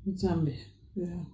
Nzambe. Yeah.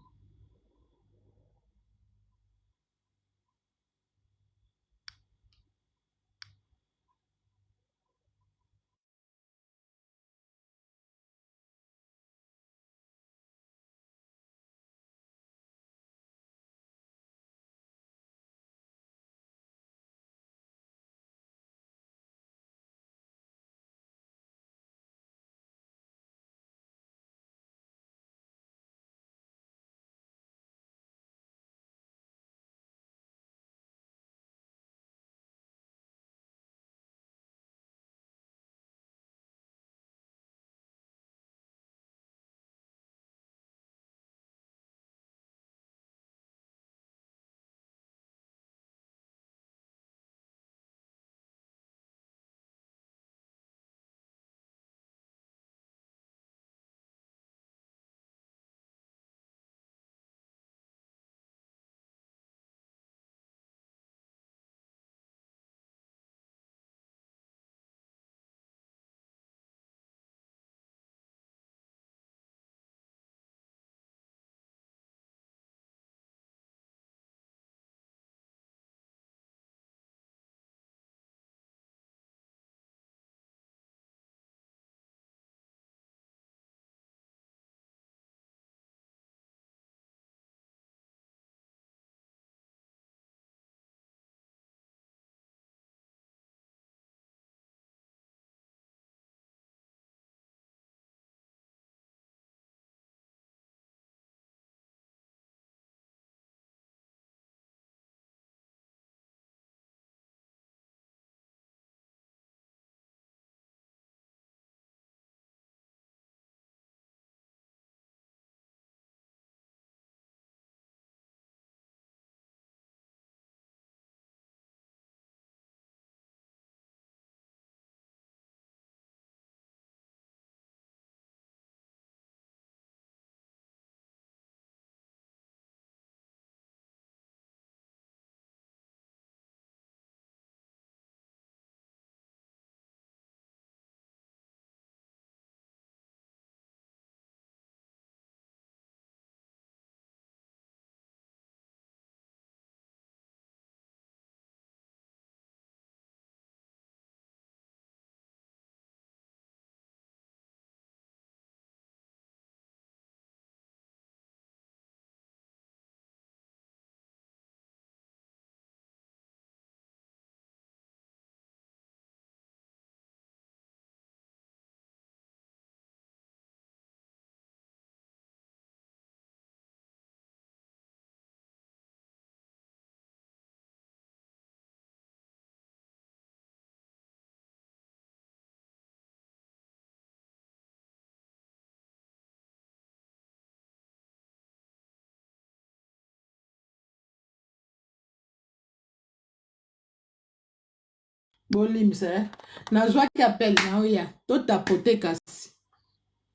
Bolimbisa eh? Nazwaki appel na oya totapote, kasi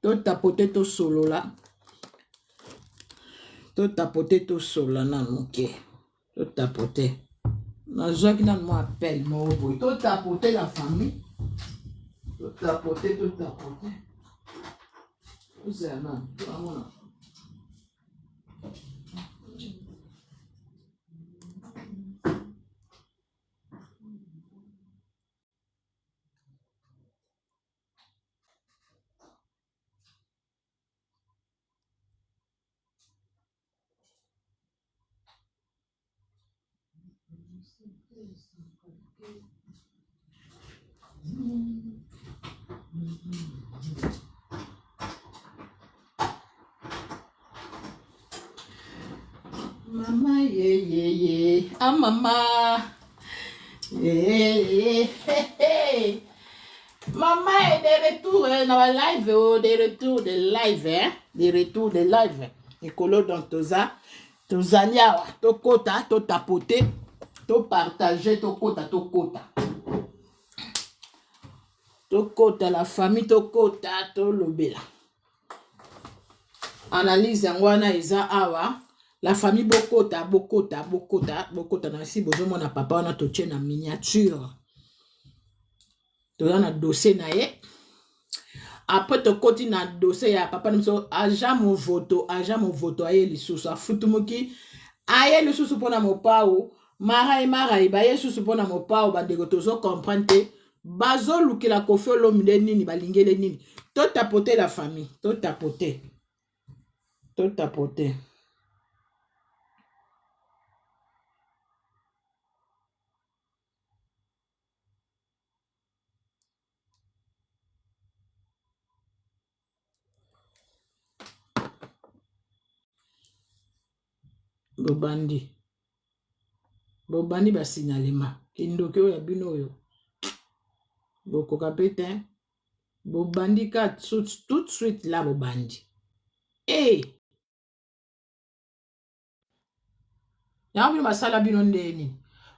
totapote, tosolola, totapote, tosolola nanu moke, totapote. Nazwaki nanu mwa appel moko boye. Totapote la famille, totapote, totapote, ozala nanu toamona. Mama ye ye ye, ah mama ye ye ye. Mama est de retour eh, na ba live oh, de retour de live eh, de retour de live. Ekolo donc toza tozali awa, tokota, totapote, topartage, tokota, tokota, tokota la famille, tokota, tolobela analyse yango wana eza awa. La famille, bokota, bokota, bokota, bokota. Na si bozomona papa wana totie na miniature. Toza na dossier na ye. Après tokoti na dossier ya papa na biso agent Movoto, agent Movoto aye lisusu afutumuki aye lisusu mpona Mopao marai marai baye lisusu mpona Mopao. Bandeko tozo comprendre te, bazolukela Koffi Olomide nini, balingele nini? Totapote la famille, totapote, totapote. Bobandi, bobandi basignalema kindoki oyo ya bino oyo bokoka mpe te. Bobandi ka tout de suite la bobandi e hey! Yango bino basala bino ndeni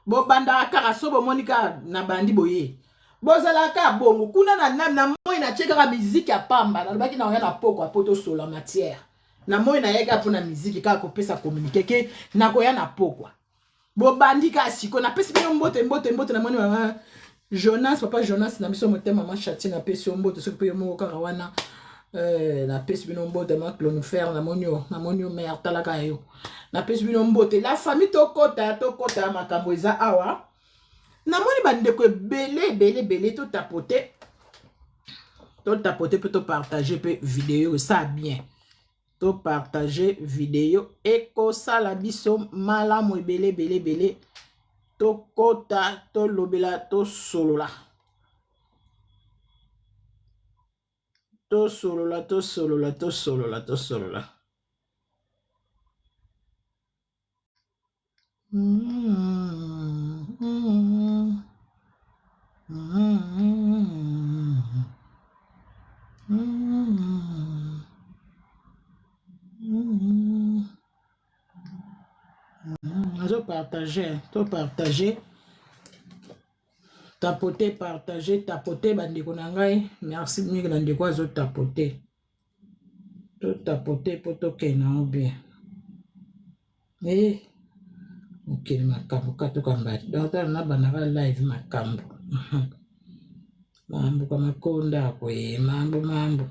bobandaka kaka so bomoni kaka na bandi boye bozalaka kaka bongo kuna na, na, na moi natie kaka miziki ya pamba. Nalobaki na oya na pokwa po tosola matière na moi nayaki kaka mpona miziki kaka kopesa communiqué ke nakoya na pokwa. Bobandi kaka sikoyo. Napesi bino mbote, mbote, mbote. Namoni mama Jonas, papa Jonas na biso motema, mama Chati, napesi yo mbote. Soki mpe yo moko kaka wana, napesi bino mbote. Ma Clonifer, namoni yo, namoni yo mare, talaka yo. Napesi bino mbote la famille. Tokota, tokota makambo eza awa. Namoni bandeko ebele ebele ebele. Totapote, totapote mpe topartage mpe video, esa bien. Topartage video, ekosala biso malamu ebele ebele ebele. Tokota, tolobela, tosolola, tosolola, tosolola, tosolola, tosolola. Nazopartage, topartage, tapote, partage, tapote bandeko na ngai. Merci mingi na ndeko azotapote. Totapote mpo tokende yango bien. Eh, mokili makambo katuka mbali. Docteur na bandaka live makambo mambo ka makonda akoye mambo mambo.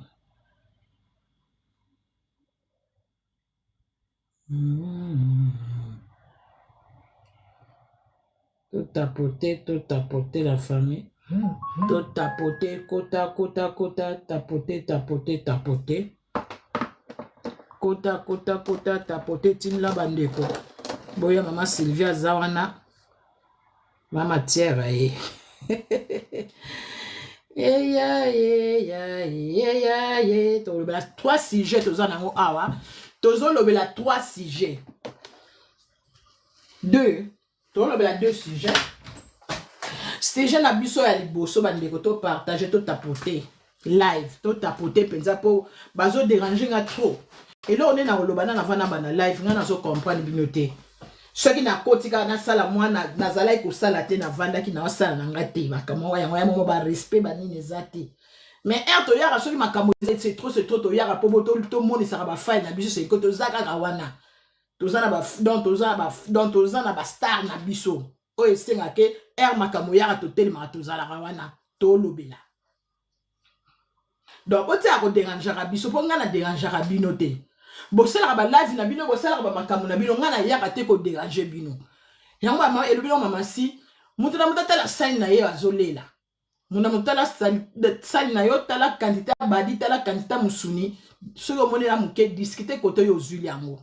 Totapote, totapote la famille, totapote. Kota, kota, kota, tapote, tapote, tapote, kota, kota, kota, tapote. Tindela bandeko boya. Mama Sylvie aza wana, mama tiere ye. Eya eya eya ye. Tolobela trois sujets, toza nango awa. Tozolobela trois sujets, deux, tolobela deux sujets. Sujet na biso ya liboso, bandeko, topartage, totapote live, totapote mpenza mpo bazoderange nga trop. Eloko nde nakoloba na nava na bana live, nga nazocomprendre bino te. Soki nakoti kaka nasala mwa nazalaki kosala te, navandaki naosala na nga te makambo yango ya momo barespect banini eza te. Mais heure toyaka, soki makambo c'est trop, c'est trop, toyaka mpo tomonisaka bafai na biso. Seko toza kaka wana, toza na ba donc toza na ba donc toza na bastar na biso oyo esengaka heure makambo yaka totelemaka, tozalaka wana, tolobela. Donc botiaka koderangeaka biso mpo ngai na derangeaka bino te. Bosalaka balive na bino, bosalaka bamakambo na bino, ngai nayaka te koderange bino. Yango mama elobi nango, mama si moto na moto atala sani na ye azolela. Moto na moto tala sali na yo, tala quantité ya badi, tala quantité ya mosuni. Soki omonela moke, discute kote oyo ozwili yango.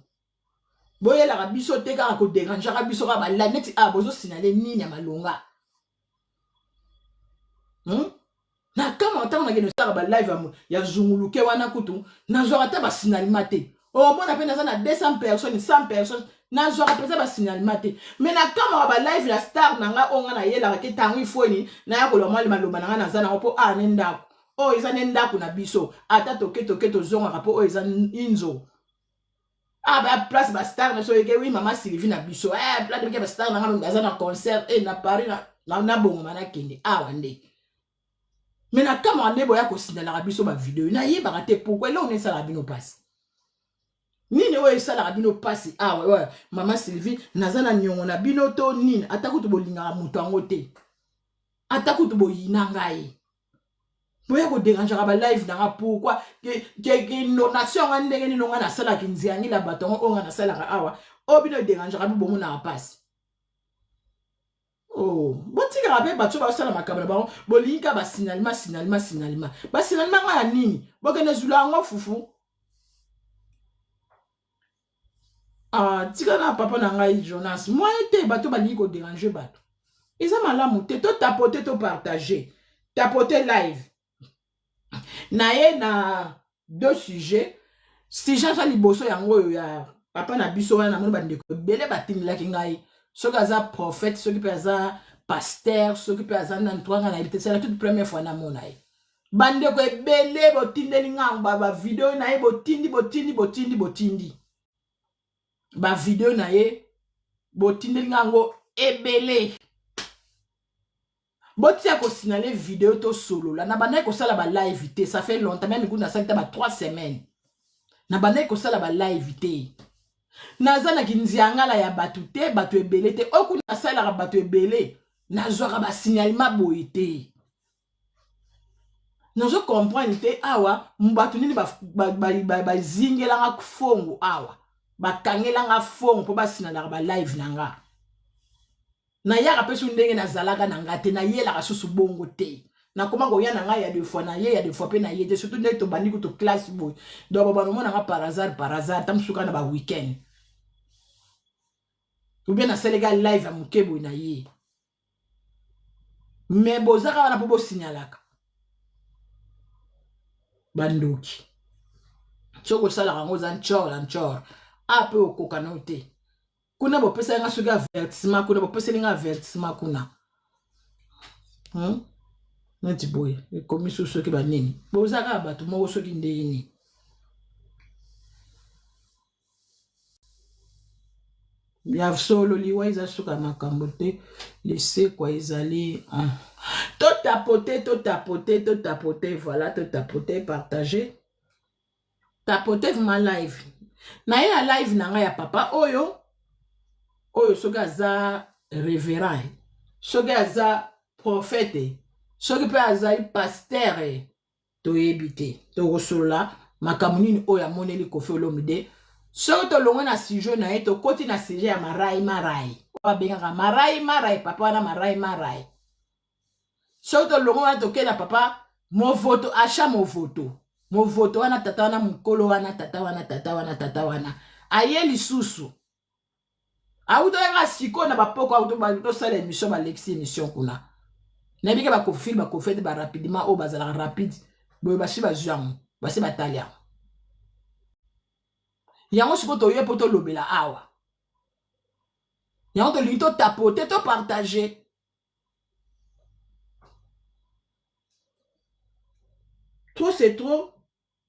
Boyelaka biso te kaka koderangeaka biso kaka bala neti a bozosinale nini ya malonga, Na kama ntango nakende osalaka balive ya zunguluke wana, kutu nazwaka ata basinalima te. Omona mpe naza na 200 personnes, 100 personnes, nazwaka mpenza basinalima te. Mais na kamaka balive ya star na ngai oyo ngai nayelaka ke ntango ifweni naya koloba mwa maloba na ngai naza nango mpo a ne ndako oyo eza ne ndako na biso. Ata toke toke, tozongaka mpo oyo eza inzo ah ba place bastar na biso eke. Wi, mama Sylvie na biso, eh, place de bastar na ngai aza na concert eh, na Paris na, na bongoma nakende awa nde. Mais na kamaka nde boya kosinalaka biso bavideo, nayebaka te pourquoi. Eloko nde esalaka bino mpasi nini? Oyo esalaka bino mpasi awa oyo, mama Sylvie, naza na niongo na bino to nini? Ata kutu bolingaka moto yango te, ata kutu boyina ngai. Boya ko dérangeaka ba live na nga pourquoi? Ke inondation nga ndenge nini nga nasalaka nziangila bato yango oyo nga nasalaka awa oyo bino ederangeaka bi bomonaka mpasi. Oh, botikaka mpe bato basala makambo na bango. Bolingi kaka basignalement, signalement, signalement, basignalement nga ya nini? Bokende zula yango fufu. Ah, tika na papa na ngai Jonas moyen te. Bato balingi kodéranger bato, eza malamu te. Totapote, topartage, tapote live na ye na deux sujets. Sujet aza liboso, yango oyo ya papa na biso wana. Namoni bandeko ebele batindelaki ngai, soki aza prophète, soki mpe aza pasteur, soki mpe aza nani, twanga nayebi te. C'est la toute première fois namona ye. Bandeko ebele botindeli ngango bavideo na ye, botindi, botindi, botindi, botindi bavideo na ye, botindeli ngango ebele. Botia kosignaler video, tosolola. Na bandaki kosala balive te, ça fait longtemps même kutu nasali ta ba 3 semaines na bandaki kosala balive te. Naza na kinziangala ya bato te, bato ebele te. Oyo kuna nasalelaka bato ebele, nazwaka basignalement boye te. Nazo comprendre te awa bato nini bazingelanga fongo awa, bakangelanga fongo mpo basignalaka balive na nga. Nayaka mpe so ndenge nazalaka na nga te, nayelaka susu bongo te. Nakoma koya na ngai ya deux fois na ye, ya deux fois mpe na ye te, surtout ndenge tobandi kutu classe boye. Donc babana omonanga par hasard, par hasard, ta mosusu kaka na baweekend ou bien nasaleka live ya moke boye na ye. Me bozaka wana mpo bosignalaka, bandoki. Soki osalaka yango, oza ncor ya ncor a mpe okoka nao te. Kuna bopesaki nga soki avertissement, kuna bopeseli nga avertissement kuna, Neti boye ekomi su soki banini. Boza kaka bato moko soki ndenge nini. Ya solo, liwa eza suka makambo te, lisekwa ezali. Totapote, totapote, totapote, voilà, totapote, partage, tapote vraiment live na ye. Na live na ngai ya papa oyo, oyo soki aza révérend, soki aza prophète, soki mpe azali pasteur, toyebi te. Tokosolola makambo nini oyo amoneli Koffi Olomide. Soki tolongwe na sujet na ye, tokoti na sujet ya Marai Marai, oyo babengaka Marai Marai, papa wana Marai Marai. Soki tolongwe wana, tokei na papa Movoto, Acha Movoto. Movoto wana, tata wana, mokolo wana, tata wana, tata wana, tata wana aye lisusu, awutaka sikoyo na bapoko, tosala émission, balekisi émission kuna. Nayebi ke bakofile, bakofete barapidement, oyo bazalaka rapide boye, basi bazwi yango, basi batali yango. Yango sikoyo toye mpo tolobela awa yango. Tolingi totapote, topartage. Trop c'est trop.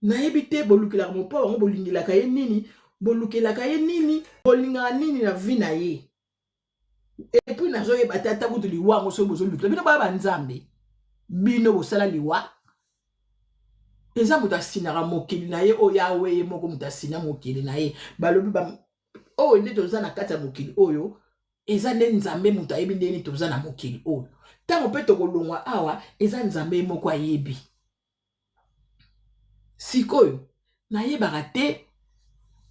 Nayebi te, bolukelaka mopa bango, bolingelaka ye nini? Bolukelaka ye nini? Bolingaka nini na vie na ye? Et puis nazoyeba te, ata kutu liwa yango, soki bozolukela bino baya banzambe, bino bosala liwa. Eza moto asinaka mokili na ye, oyo awe ye moko moto asina mokili na ye. Balobi oyo nde toza na kati ya mokili oyo, eza nde Nzambe moto ayebi ndenge nini toza na mokili oyo. Ntango mpe tokolongwa awa, eza Nzambe ye moko ayebi. Sikoyo nayebaka te,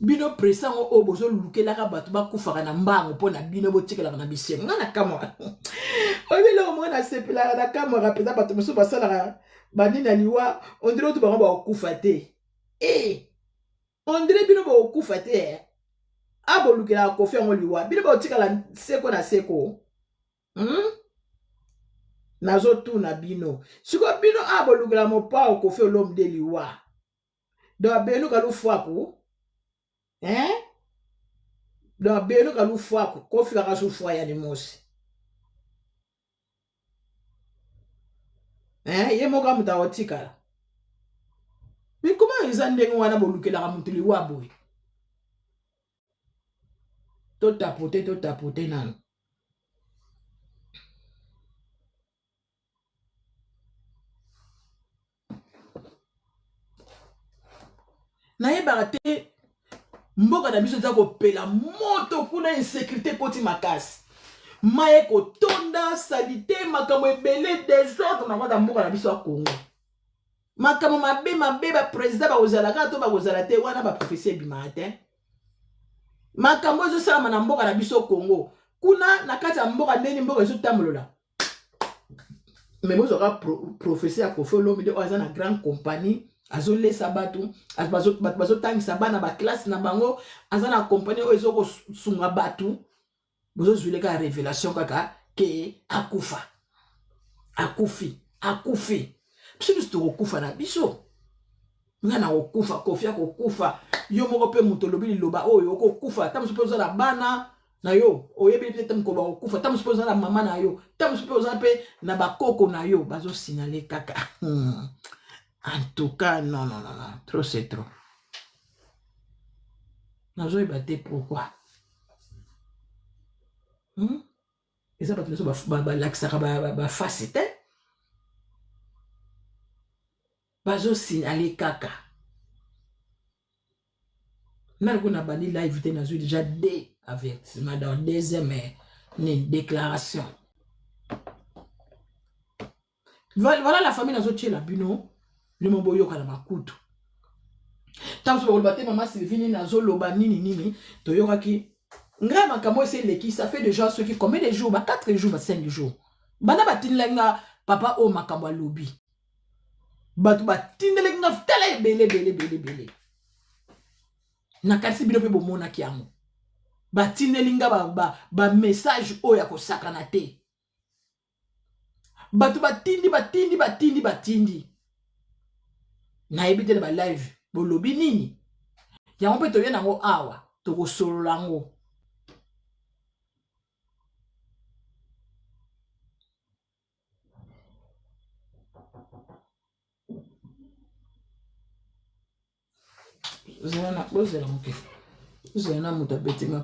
bino presa yango oyo bozolukelaka bato bakufaka na mbango mpo na bino botikelaka na bisengo. Nga na kamwaka, oyebi eloko moko nasepelaka, na kamwaka mpenza, bato mosusu basalaka banini ya liwa, on dirait otu bango bakokufa te. E on dirait bino bokokufa te. A bolukelaka Koffi yango liwa, bino botikala seko na seko, Nazotuna bino sikoyo, bino a bolukela mopao Koffi Olomide liwa, donc beluka lufwaku, hein? Donc beluka lufwaku, Koffi kaka sufwa ya limosi, hein? Ye moko moto akotikala. Mais comment eza ndenge wana bolukelaka moto liwa boye? Totapote, totapote nano. Nayebaka te, mboka na biso eza kopela moto kuna, insécurité ekoti makasi, mai ekotonda, saleté, makambo ebele, désordre na kati ya mboka na biso ya Congo. Makambo mabe mabe ba president bakozala kaka to bakozala te wana ba prophetie ebimaka te. Makambo ezosalama na mboka na biso Congo kuna na kati ya mboka ndeni mboka ezotambolola me bozwaka prophetie ya Koffi Olomide oyo aza na grande compagnie azolesa bato bato bazotangisa bana baklasse na bango aza na kompani oyo ezokosunga bato bozozwile kaka revelation kaka ke akufa akufi akufi biso biso tokokufa na biso nga nakokufa kofi akokufa yo moko mpe moto olobi liloba oyo okokufa ata mosusu mpe oza na bana na yo oyebi mpe te mokolo bakokufa ata mosusu mpe oza na mama na yo ata mosusu mpe oza mpe na bakoko na yo bazosinale kaka hmm. En tout cas non non non non trop c'est trop nazoyeba te pourquoi hmm? Eza bato nyonso balakisaka bafasi te bazosinale kaka nani kuna bandi live te nazwi déjà deux avertissement dans deuxième eh, nini déclaration Voilà la famille nazotiela bino limo boyoka na makutu. Ntango mosusu bakoloba te mama Sylvie nini azoloba nini nini toyokaki ngai makambo esi eleki ça fait déjà soki combien de jours ba 4 jours ba 5 jours banda batindelaki nga papa oyo makambo alobi bato batindelaki nga tala ebele ebele ebele ebele nakanisi bino mpe bomonaki yango batindeli nga bamessage ba, ba oyo ya kosakana te bato batindi batindi batindi batindi nayebi te na balive bolobi nini yango mpe toye nango awa tokosolola yango bozela moke bozela na moto abeti nga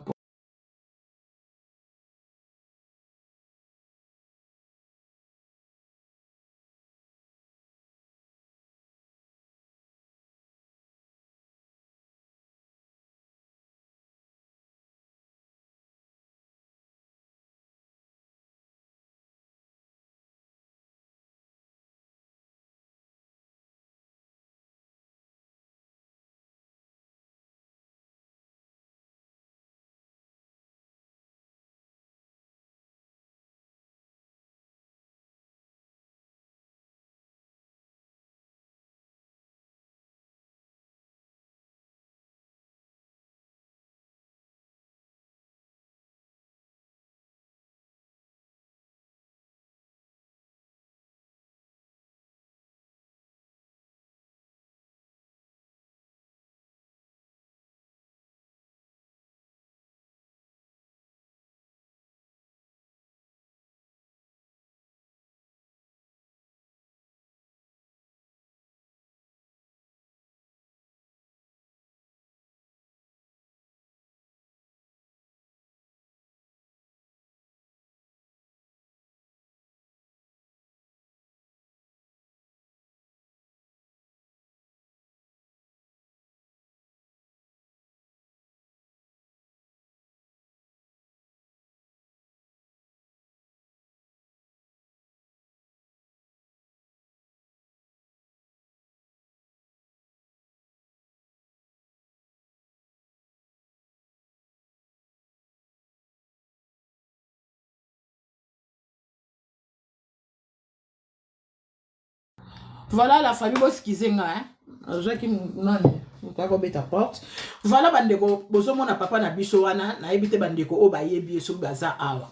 Voilà la famille bosikize nga hein. Azwaki nani moto akobeta porte. Voilà bandeko bozomona papa na biso wana nayebi te bandeko oyo bayebi ye soki baza awa.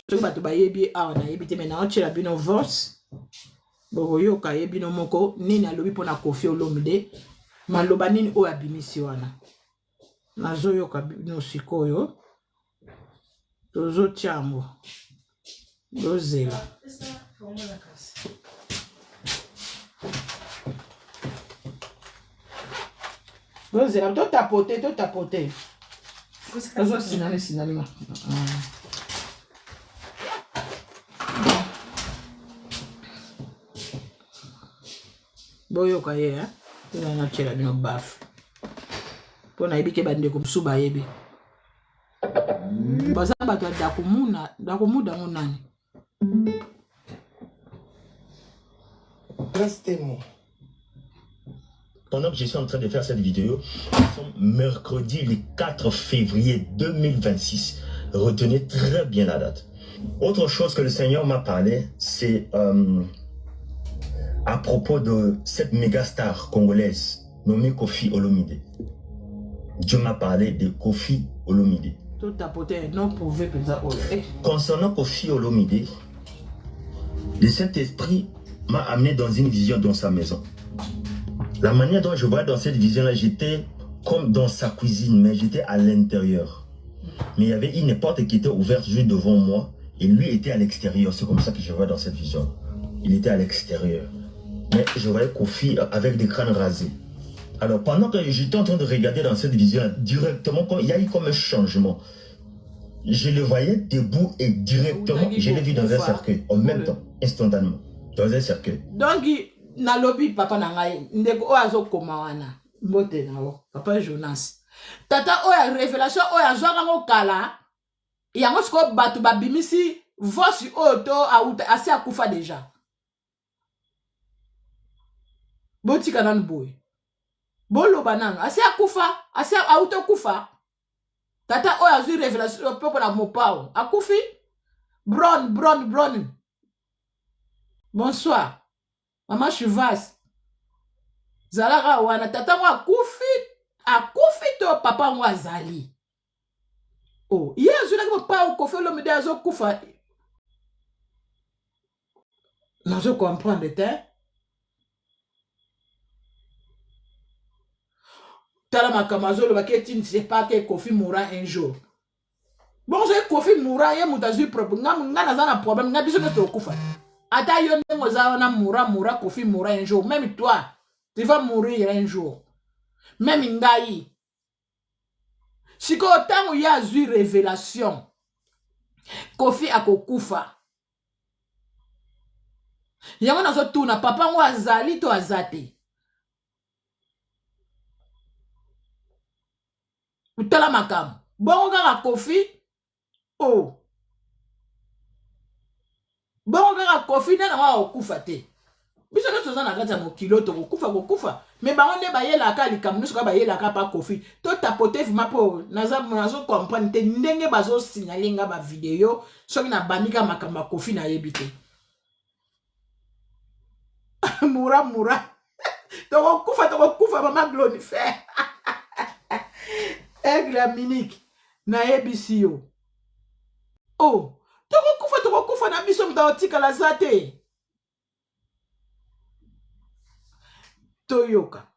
Soki bato bayebi ye awa nayebi te mais naotiela bino voice bokoyoka ye bino moko nini alobi mpona Koffi Olomide maloba nini oyo abimisi wana. Nazoyoka bino sikoyo tozotia yango bozela bozela totapote totapote tozosinani sinani ma boyoka ye eh? Natyela bino bafe mpo nayebi ke bandeko mosusu bayebi baza bato ya dakumuna dakumuda yango nani Restez-moi. Pendant que je suis en train de faire cette vidéo, nous sommes mercredi le 4 février 2026. Retenez très bien la date. Autre chose que le Seigneur m'a parlé, c'est à propos de cette méga star congolaise nommée Koffi Olomide. Dieu m'a parlé de Koffi Olomide. Totapote non prouvé mpenza oyo eh. Concernant Koffi Olomide, le Saint-Esprit m'a amené dans une vision dans sa maison. La manière dont je voyais dans cette vision-là, j'étais comme dans sa cuisine, mais j'étais à l'intérieur. Mais il y avait une porte qui était ouverte juste devant moi et lui était à l'extérieur. C'est comme ça que je vois dans cette vision. Il était à l'extérieur. Mais je voyais Koffi avec des crânes rasés. Alors pendant que j'étais en train de regarder dans cette vision, directement, il y a eu comme un changement. Je le voyais debout et directement, je l'ai vu dans un cercueil, en même temps, instantanément, dans un cercueil. Donc, nalobi papa na ngai ndeko oyo azokoma wana mbote na yo papa Jonas tata oyo révélation oyo azwaka yango kala yango sikoyo bato babimisi vosi oyo to auta asi akufa deja botika nanu boye boloba nanu asi akufa asi auta okufa tata oyo azwi révélation mpe mpona mopao akufi bron bron bron bonsoir mama chivas zalaka wana tata yango akufi akufi to papa yango azali o oh, ye azwilaki mopao Koffi Olomide azokufa nazo comprendre te tala makambo azoloba ke tu ne sais pas que Koffi mourra un jour bongo soki Koffi mourra ye moto azwi problème nga nga naza na problème nga biso nyonso tokokufa ata yo ndenge oza wana mourra mourra Koffi mourra un jour même toi tu vas mourir un jour même ngai sikoyo ntango ye azwi révélation Koffi akokufa yango nazotuna papa yango azali to aza te tala makambo bongo kaka Koffi o oh. Bongo kaka Koffi nde nango akokufa te biso nyonso toza na kati ya mokili oyo tokokufa kokufa me bango nde bayelaka likambo nyonso kaka bayelaka pa Koffi totapote vrima mpo nazo comprendre te ndenge bazosignale nga bavideo soki nabandi kaka makambo ya Koffi nayebi te mura mura tokokufa tokokufa mama glonifer aigle ya minike nayebisi yo oh tokokufa tokokufa na biso moto akotikala aza te toyoka.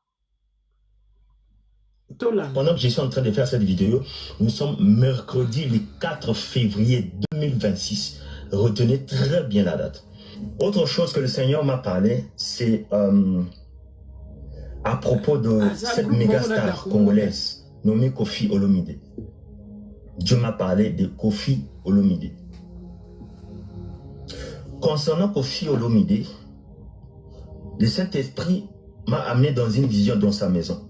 Pendant que je suis en train de faire cette vidéo, nous sommes mercredi le 4 février 2026. Retenez très bien la date. Autre chose que le Seigneur m'a parlé, c'est à propos de ah, cette méga star congolaise nommée Koffi Olomide. Dieu m'a parlé de Koffi Olomide. Concernant Koffi Olomide, le Saint-Esprit m'a amené dans une vision dans sa maison.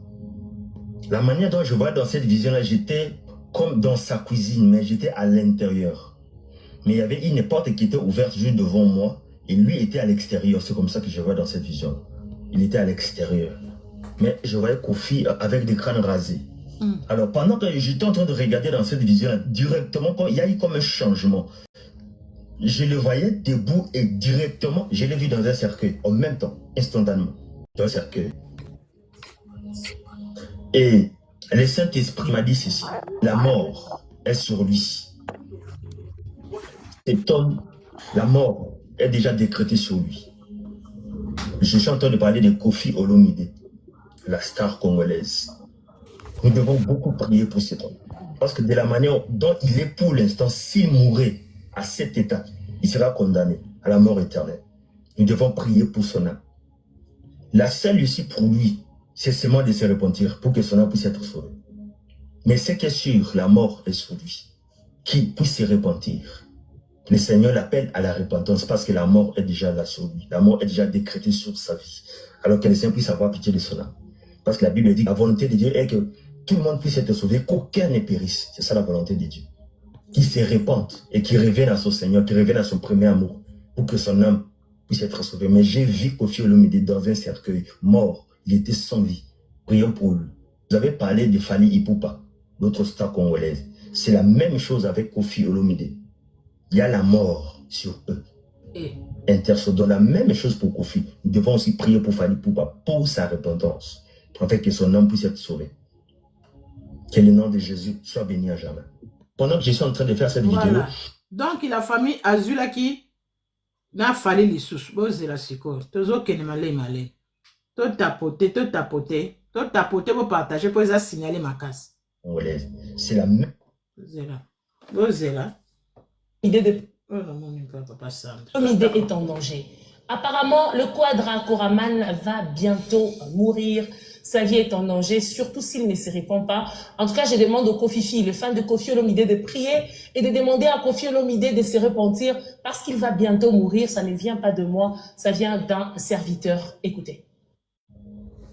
La manière dont je vois dans cette vision-là, j'étais comme dans sa cuisine, mais j'étais à l'intérieur. Mais il y avait une porte qui était ouverte juste devant moi et lui était à l'extérieur. C'est comme ça que je vois dans cette vision. Il était à l'extérieur. Mais je voyais Koffi avec des crânes rasés. Alors pendant que j'étais en train de regarder dans cette vision, directement, il y a eu comme un changement. Je le voyais debout et directement, je l'ai vu dans un cercueil, en même temps, instantanément, dans un cercueil. Et le Saint-Esprit m'a dit ceci, la mort est sur lui. Cet homme, la mort est déjà décrétée sur lui. Je suis en train de parler de Koffi Olomide, la star congolaise. Nous devons beaucoup prier pour cet homme. Parce que de la manière dont il est pour l'instant, s'il mourait à cet état, il sera condamné à la mort éternelle. Nous devons prier pour son âme. La seule issue pour lui, c'est seulement de se repentir pour que son âme puisse être sauvée. Mais ce qui est sûr, la mort est sur lui. Qu'il puisse se repentir. Le Seigneur l'appelle à la repentance parce que la mort est déjà là sur lui. La mort est déjà décrétée sur sa vie. Alors que le Seigneur puisse avoir pitié de son âme. Parce que la Bible dit la volonté de Dieu est que tout le monde puisse être sauvé, qu'aucun ne périsse. C'est ça la volonté de Dieu. Qu'il se répande et qu'il revienne à son Seigneur, qu'il revienne à son premier amour pour que son âme puisse être sauvée. Mais j'ai vu Koffi Olomide dans un cercueil, mort. Il était sans vie. Prions pour lui. Vous avez parlé de Fally Ipupa, l'autre star congolaise. C'est la même chose avec Koffi Olomide. Il y a la mort sur eux. Eh. Intercédons la même chose pour Koffi. Nous devons aussi prier pour Fally Ipupa, pour sa repentance, afin que son âme puisse être sauvée. Que le nom de Jésus soit béni à jamais. Pendant que je suis en train de faire cette vidéo, Voilà. Donc la famille azwilaki na Fally lisusu. Bozela sikoyo, tozokende malei malei, totapote, totapote, totapote, bopartage mpo eza signalé makasi. Congolaise, c'est la même Bozela, bozela. Idée de Oyo namoni mpe papa Sandre. Olomide est en danger. Apparemment, le Quadra Koraman va bientôt mourir. Sa vie est en danger, surtout s'il ne se répand pas. En tout cas, je demande au Kofifi, le fan de Koffi Olomide, de prier et de demander à Koffi Olomide de se repentir parce qu'il va bientôt mourir. Ça ne vient pas de moi, ça vient d'un serviteur. Écoutez.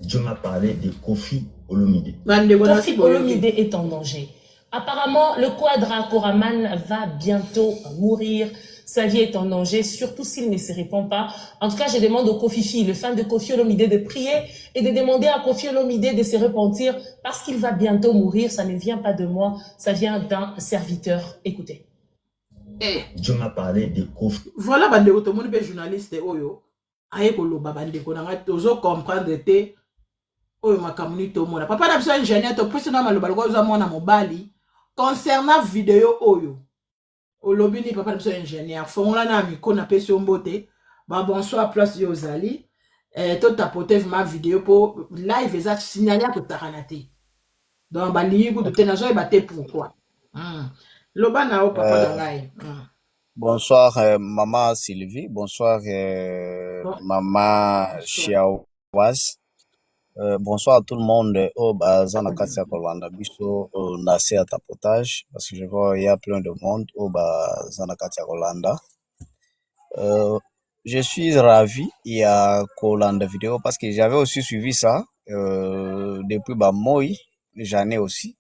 Dieu m'a parlé de Koffi Olomide. Bandeko na Koffi si boyoki. Olomide est en danger. Apparemment, le Quadra Koraman va bientôt mourir. Sa vie est en danger, surtout s'il ne se répand pas. En tout cas, je demande au Kofifi, le fan de Koffi Olomide, de prier et de demander à Koffi Olomide de se repentir parce qu'il va bientôt mourir. Ça ne vient pas de moi, ça vient d'un serviteur. Écoutez. Eh. Dieu m'a parlé de Koffi Voilà, bandeko, tomoni mpe journaliste oyo aye koloba. Bandeko na ngai, tozocomprendre te oyo makambo nini tomona. Papa na biso ingénieur, topesi na maloba lokola oza mwana mobali concernant video oyo. Olobi nini, papa na biso ingénieur? Fongola na micro, napesi yo mbote, babonsoir place yo ozali. Totapote vraiment video mpo live eza signalé ya kotakana te, donc balingi kutu te, nazoyeba te pourquoi. Loba na yo, papa na ngai. Bonsoir maman Sylvie, bonsoir Bon, maman bonsoir. Chiawaz, bonsoir à tout le monde oyo baza na kati ya kolanda biso na se ya tapotage, parce que je vois il y a plein de monde oyo baza na kati ya kolanda. Je suis ravi ya kolanda vidéo parce que j'avais aussi suivi ça depuis ba moi, j'en ai aussi.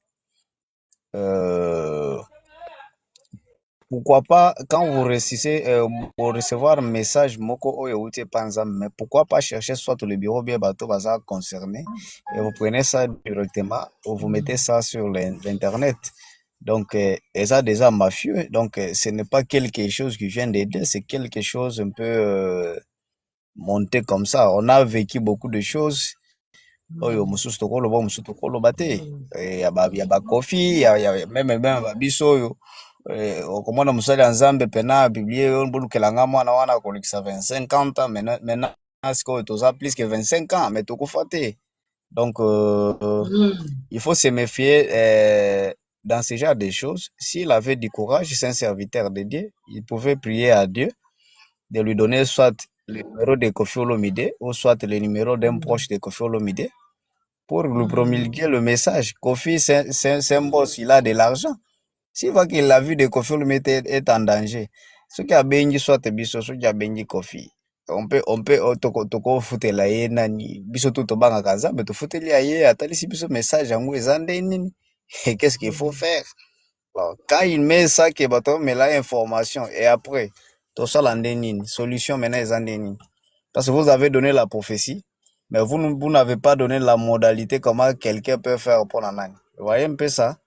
Pourquoi pas, quand vous réussissez pour recevoir un message moko oyo euti epa Nzambe, mais pourquoi pas chercher soit le bureau bien bato baza concerné et vous prenez ça directement ou vous mettez ça sur l'internet. Donc eza déjà mafieux, donc ce n'est pas quelque chose qui vient d'aider, c'est quelque chose un peu monté comme ça. On a vécu beaucoup de choses oyo mosusu tokoloba, mosusu tokoloba te. Ya baKoffi, ya même babiso oyo okomona mosali ya Nzambe pena apublier oyo bolukelanga mwana wana kolekisa 25 ans. Maintenant sikoyo toza plus que 25 ans, mais tokufa te. Donc il faut se méfier dans ce genre de choses. S'il avait du courage, c'est un serviteur de Dieu, il pouvait prier à Dieu de lui donner soit le numéro de Koffi Olomide ou soit le numéro d'un proche de Koffi Olomide pour lui promulguer le message. Koffi, c'est un boss, il a de l'argent. S'il voit qu'il a vu de Koffi Olomide est en danger, ce qui a bengi soit biso, ce qui a bengi Koffi, on peut tokofutela ye nani? Biso tu tobangaka Nzambe, tofuteli ya ye, atalisi biso message yango eza nde nini et qu'est-ce qu'il faut faire. Alors, quand il met ça que bato bamela information et après tosala nde nini? Solution maintenant eza nde nini? Parce que vous avez donné la prophétie, mais vous, vous n'avez pas donné la modalité, comment quelqu'un peut faire pour nani. Vous voyez un peu ça?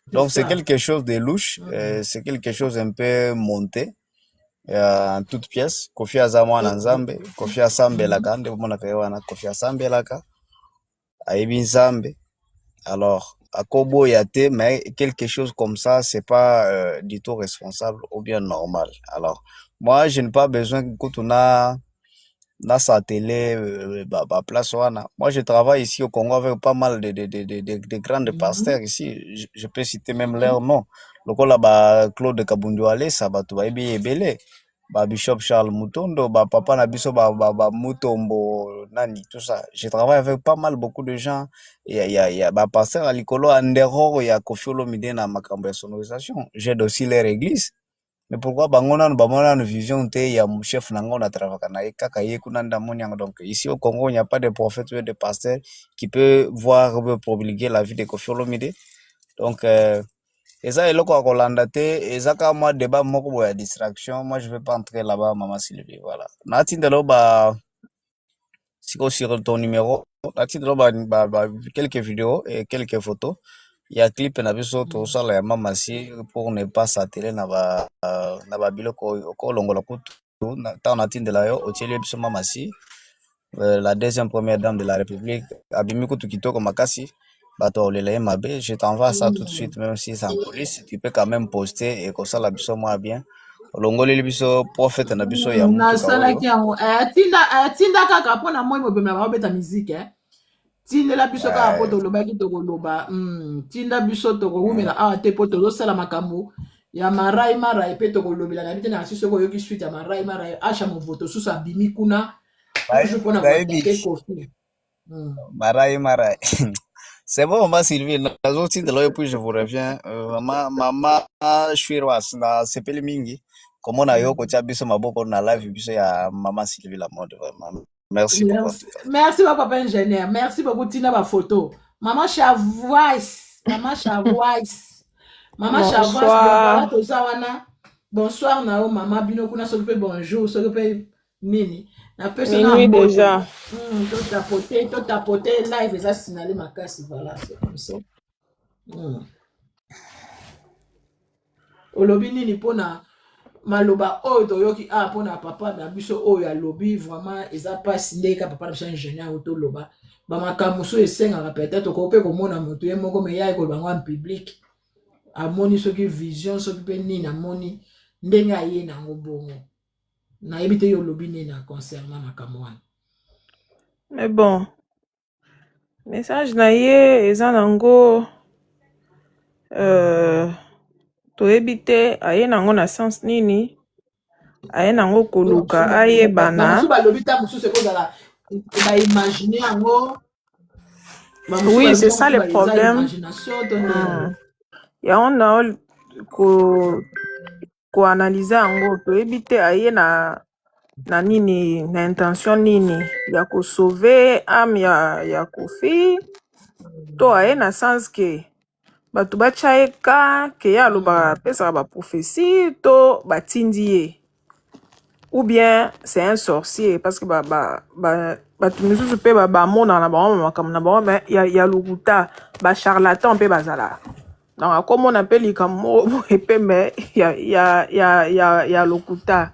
C'est Donc c'est ça. quelque chose de louche, c'est quelque chose un peu monté en toute pièce. Koffi aza mwana Nzambe, Koffi asambelaka, nde bomonaka ye wana, Koffi asambelaka, ayebi Nzambe. Alors akoboya te, mais quelque chose comme ça, c'est pas du tout responsable ou bien normal. Alors moi, je n'ai pas besoin kutu na s'atteler ba place wana. Moi, je travaille ici au Congo avec pas mal de grandes pasteurs ici. Je peux citer même leur nom. Lokola ba Claude Kabundu Alesa, bato bayebi ebele. Ba Bishop Charles Mutondo, ba papa na biso ba Mutombo, nani, tout ça. Je travaille avec pas mal beaucoup de gens. Il y a ba pasteur à likolo en dehors ya Koffi Olomide na makambo ya sonorisation. J'aide aussi leur église. Mais pourquoi bango nanu bamona nanu vision te ya chef nango na travaillaka na ye kaka ye kuna nde amoni yango? Donc ici au Congo, il n'y a pas de prophète ou de pasteur qui peut voir ou peut promulguer la vie de Koffi Olomide. Donc eza eloko ya kolanda te, eza kaka mwa débat moko boye ya distraction. Moi, je vais pas entrer là-bas, mama Sylvie. Voilà, natindela ba Sikoyo sur ton numéro, natindela ba quelques vidéos et quelques photos ya clip na biso tosala ya Mama Si, pour ne pas s'atteler na ba biloko oyo okolongola kutu. Ntango natindela yo, otieli biso Mama Si, la deuxième première dame de la République, abimi kutu kitoko makasi, bato bakolela ye mabe. Je t'envoie ça tout de suite, même si c'est en coulisses, tu peux quand même poster ekosala biso mwa bien. Olongoleli biso prophète na biso ya mutuka oyo. Nasalaki yango. Tinda kaka mpona moi mobimba na baobeta musique, eh. Tindela biso kaka mpo tolobaki tokoloba. Tinda biso, tokowumela awa te mpo tozosala makambo ya marai marai mpe tokolobela na bi te na si. Soki oyoki suite ya marai marai, Asha Movoto susu abimi kuna toujours mpona Nayebi. koattaquer Kofi. Marai marai, c'est bon. Mama Sylvie, nazotindela oyo, puis je vous reviens. Mama, mama Shwiras, nasepeli mingi komona yo kotia biso maboko na live biso ya Mama Sylvie la mode. Vraiment merci beaucoup en Merci, tout cas. Merci beaucoup, papa ingénieur. Merci beaucoup. Tina ba photo. Maman Chavoise, Maman Chavoise, Maman Chavoise. Donc voilà, Bonsoir. Toza wana. Bonsoir na yo mama, bino kuna soki pe bonjour, soki pe nini. Na peso na Minuit mbote. déjà. To tapoter, to tapoter live eza signalé makasi, voilà, c'est comme ça. Olobi nini mpona maloba oyo toyoki awa mpona papa na biso oyo alobi? Vraiment eza mpasi ndenge ka papa na biso ingénieur oyo toloba bamakambo mosusu esengaka peut-être okoki mpe komona moto ye moko, me ye koloba yango en public. Amoni soki vision, soki mpe nini, amoni ndenge aye nango bongo. Nayebi te, yo olobi nini na concernant makambo wana? Mais bon, message na ye eza nango, toyebi te aye nango na sens nini, aye nango koluka ayebana. Bamosusu balobi ta mosusu ekozala baimagine yango, bamosusu Oui, balobi c'est ça mosusu le eza problème. imagination to nini. Yango na koanalyser yango, toyebi te aye na nini, na intention nini ya kosauver âme ya Kofi, to aye na sens ke bato batya ye ka ke ye alobaka, apesaka baprophétie, to batindi ye, ou bien c'est un sorcier, parce que bato misusu mpe bamonaka na bango makambo na bango, mais ya lokuta, bacharlatan mpe bazalaka. Donc akomona mpe likambo moko boye mpe, mais ya lokuta.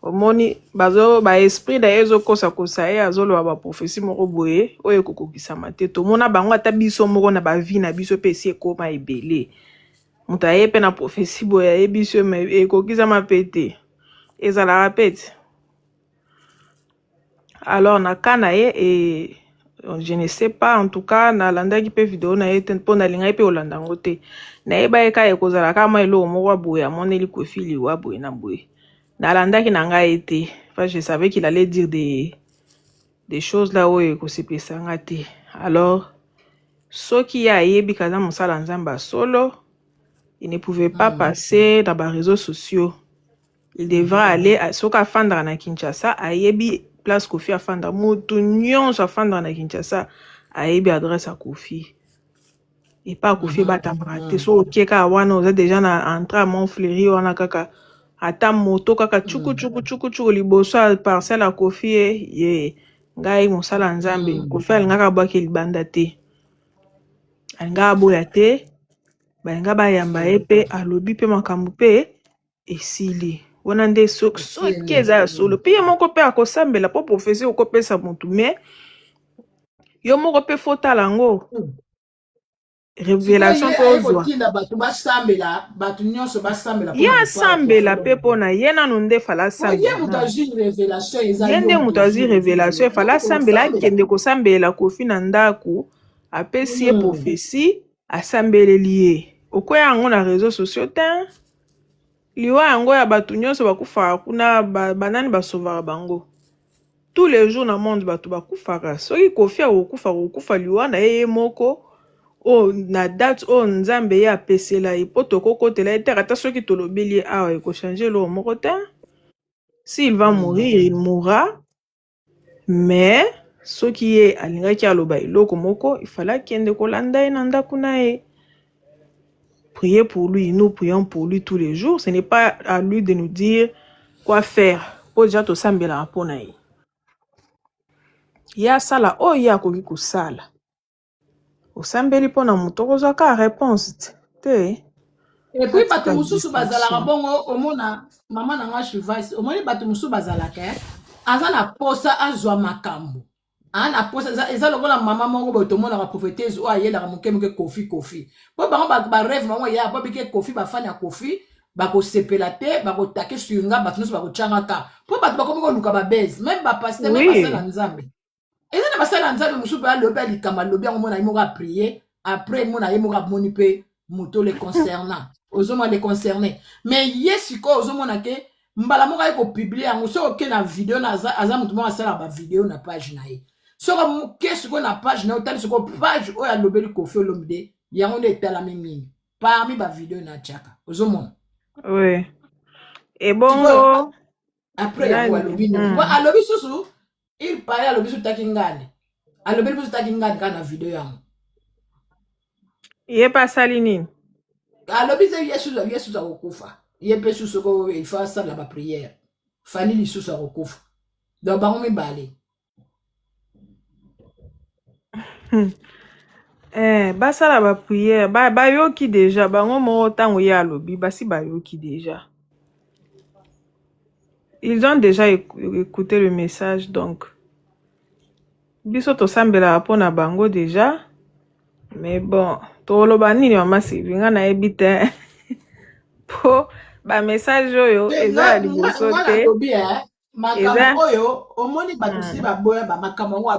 Omoni bazo baesprit na ye ezokosakosa ye, azoloba baprophétie moko boye oyo ekokokisama te. Tomona bango ata biso moko na bavie na biso mpe esi ekóma ebele. Moto aye mpe na prophétie boye, ayebi biso, mais ekokisama mpe te, ezalaka mpe te. Alors na ka na ye e, je ne sais pas. En tout cas, nalandaki mpe video na ye te, mpo nalingaki mpe kolanda yango te. Nayeba ye kaka ekozala kaka mwa eloko moko ya boye, amoneli Kofi liwa boye na boye. Nalandaki na ngai ye te. Enfin, je savais qu'il allait dire des choses là oyo ekosepelisa nga te. Alors soki ye ayebi kaza mosala Nzambe ya solo, il ne pouvait pas passer dans baréseaux sociaux. Il devra aller, soki afandaka na Kinshasa, ayebi place Kofi afandaka. Motu nyonso afandaka na Kinshasa ayebi adresse ya Kofi. Epa Kofi ebatamaka te. So okie kaka wana, oza déjà na entrée ya Mont Fleury wana, kaka ata moto kaka tchuku tchuku tchuku tchuku liboso ya parcelle ya Kofi. Ye ngai mosala ya Nzambe, Kofi alingaka abwaki libanda te, alingaka aboya te, balinga bayamba ye mpe alobi mpe makambo mpe esili wana nde. Soki Esili. eza ya solo mpe, ye moko mpe akosambela, mpo prophétie okopesa motu, mais yo moko mpe fotala yango, révélation Sikoyo mpe ye aye ozwa. kotinda bato basambela, bato nyonso basambela Ye mpona mopala. asambela mpe mpo na ye nanu nde fala Po ye asambela moto nanu. azwi révélation, eza Ye yo nde moto moto azwi ozwi révélation, efala asambela, kosambela. Akende kosambela Kofi na ndako, apesi ye prophétie, asambeleli ye. Okwea yango na réseaux sociaux te. Liwa yango ya bato nyonso bakufaka kuna, banani basovaka bango? Tous les jours na monde bato bakufaka. Soki Kofi akokufa, akokufa liwa na ye ye moko oyo na date oyo Nzambe ye apesela ye, mpo tokokotela ye te. Ata soki tolobeli ye awa, ekochange eloko moko te. S'il va mourir, il mourra. Mais soki ye alingaki aloba eloko moko, il fallait akende kolanda ye na ndako na ye, prier pour lui. Nous prions pour lui tous les jours. Ce n'est pas à lui de nous dire quoi faire, po déjà tosambelaka mpo na ye. Ye asala oyo ye akoki kosala. Osambeli mpo na moto okozwa kaka reponse te. Te. Et puis bato Atika mosusu bazalaka distraction. bongo, omona mama na nga Shivice, omoni bato mosusu bazalaka eh, aza na posa azwa makambo, aza na posa, eza lokola mama moko boye tomonaka prophétise oyo ayelaka moke moke Kofi Kofi, mpo bango ba rêve bango ya po bike Kofi, bafani ya Kofi bakosepela te, bakotake sur nga, bato nyonso bakotyanga ka mpo bato bakomi koluka babase, même bapasteur, même basala Nzambe. Eza na basala Nzambe mosusu mpe alobi likambo, alobi yango, mona ye moko aprier, après mona ye moko amoni mpe moto le concernant, ozomona le concerné. Mais ye sikoyo ozomona ke mbala moko aye kopublier yango. Soki oke na video na aza moto moko asalaka bavideo na page na ye, soki oke sikoyo na page na ye, otali sikoyo page oyo alobeli Kofi Olomide, yango nde etalami mingi parmi bavideo na atiaka, ozomona. Oui. Sikoyo Ebongo après yango nani? alobi nini? Po alobi susu, il paraît alobi susu taki ngani, alobeli biso taki ngani kaka na video yango. Ye mpe asali nini? Alobi te ye susu, ye susu akokufa, ye mpe susu ko il faut asala baprière, Fally lisusu akokufa, donc bango mibale. Eh, basala baprière, bayoki déjà bango moko. Ntango ye alobi, basi bayoki déjà, ils ont déjà écouté le message. Donc biso tosambelaka mpona bango déjà. Mais bon, toloba nini, mama Sylvie? Nga nayebi te, mpo bamessage oyo Te, eza ya nga liboso nga te. Nalobi eh, makambo Eza oyo omoni bato si baboya bamakambo yango,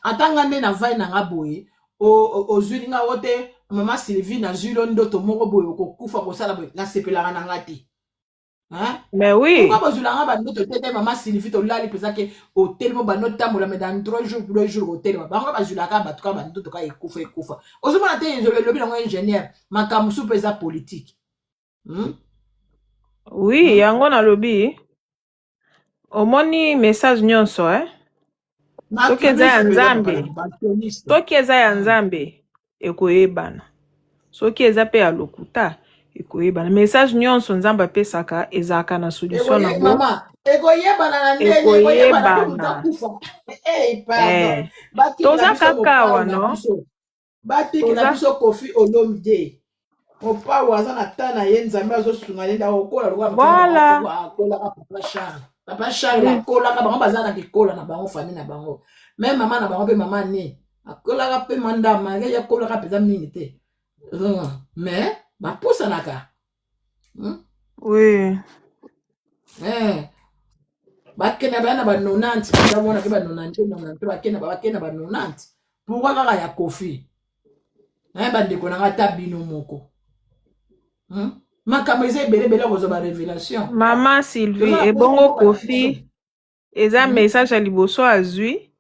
atanga nde na vai na nga boye, ozwili nga o te, mama Sylvie, nazwili yo ndoto moko boye, okokufa, kosala boye, nasepelaka na nga te. Hein? Mais oui. Pourquoi bozwilanga bandoto te te, mama Sylvie? Tolali mpenza ke otelemi, bando otambola, mais dans 3 jours, 2 jours otelema. Bango bazwilaka bato kaka bandoto kaka ekufa ekufa, ozomona te. Elobi nango ingénieur, makambo mosusu mpe eza politique, Oui. Yango nalobi, omoni message nyonso, eh? Soki eza ya Bakioniste mpenza, papa Nzambe, na bakioniste. Soki eza ya Nzambe, ekoyebana. Soki eza mpe ya lokuta, ekoyebana. Message nyonso Nzambe apesaka ezalaka na solution nango. Mama, ekoyebana na ndenge ekoyebana mpe moto Ekoyebana. akufa. Hey, pardon. Eh. Batikela Toza biso kaka mopao awa na no biso, batikela Toza biso Kofi Olomide. Mopao aza na ta na ye, Nzambe azosunga ye nde akokola lokola papa na bango. Akolaka papa Charles, papa Charles akolaka, bango baza na kikola na bango, famille na bango, me mama na bango mpe, mama ne akolaka mpe mandama ye akolaka mpenza mingi te, mais bapusanaka, Oui. Eh, bakenda baya na ba 90 mpenza, monaki ba 90, 90, bakenda ba 90. Pourquoi kaka ya Kofi? Eh, bandeko na nga, ata bino moko, Makambo eza ebele ebele, kozwa barévélation. Mama Toza Sylvie, na posa ebongo mboka na biso. Kofi eza message ya liboso azwi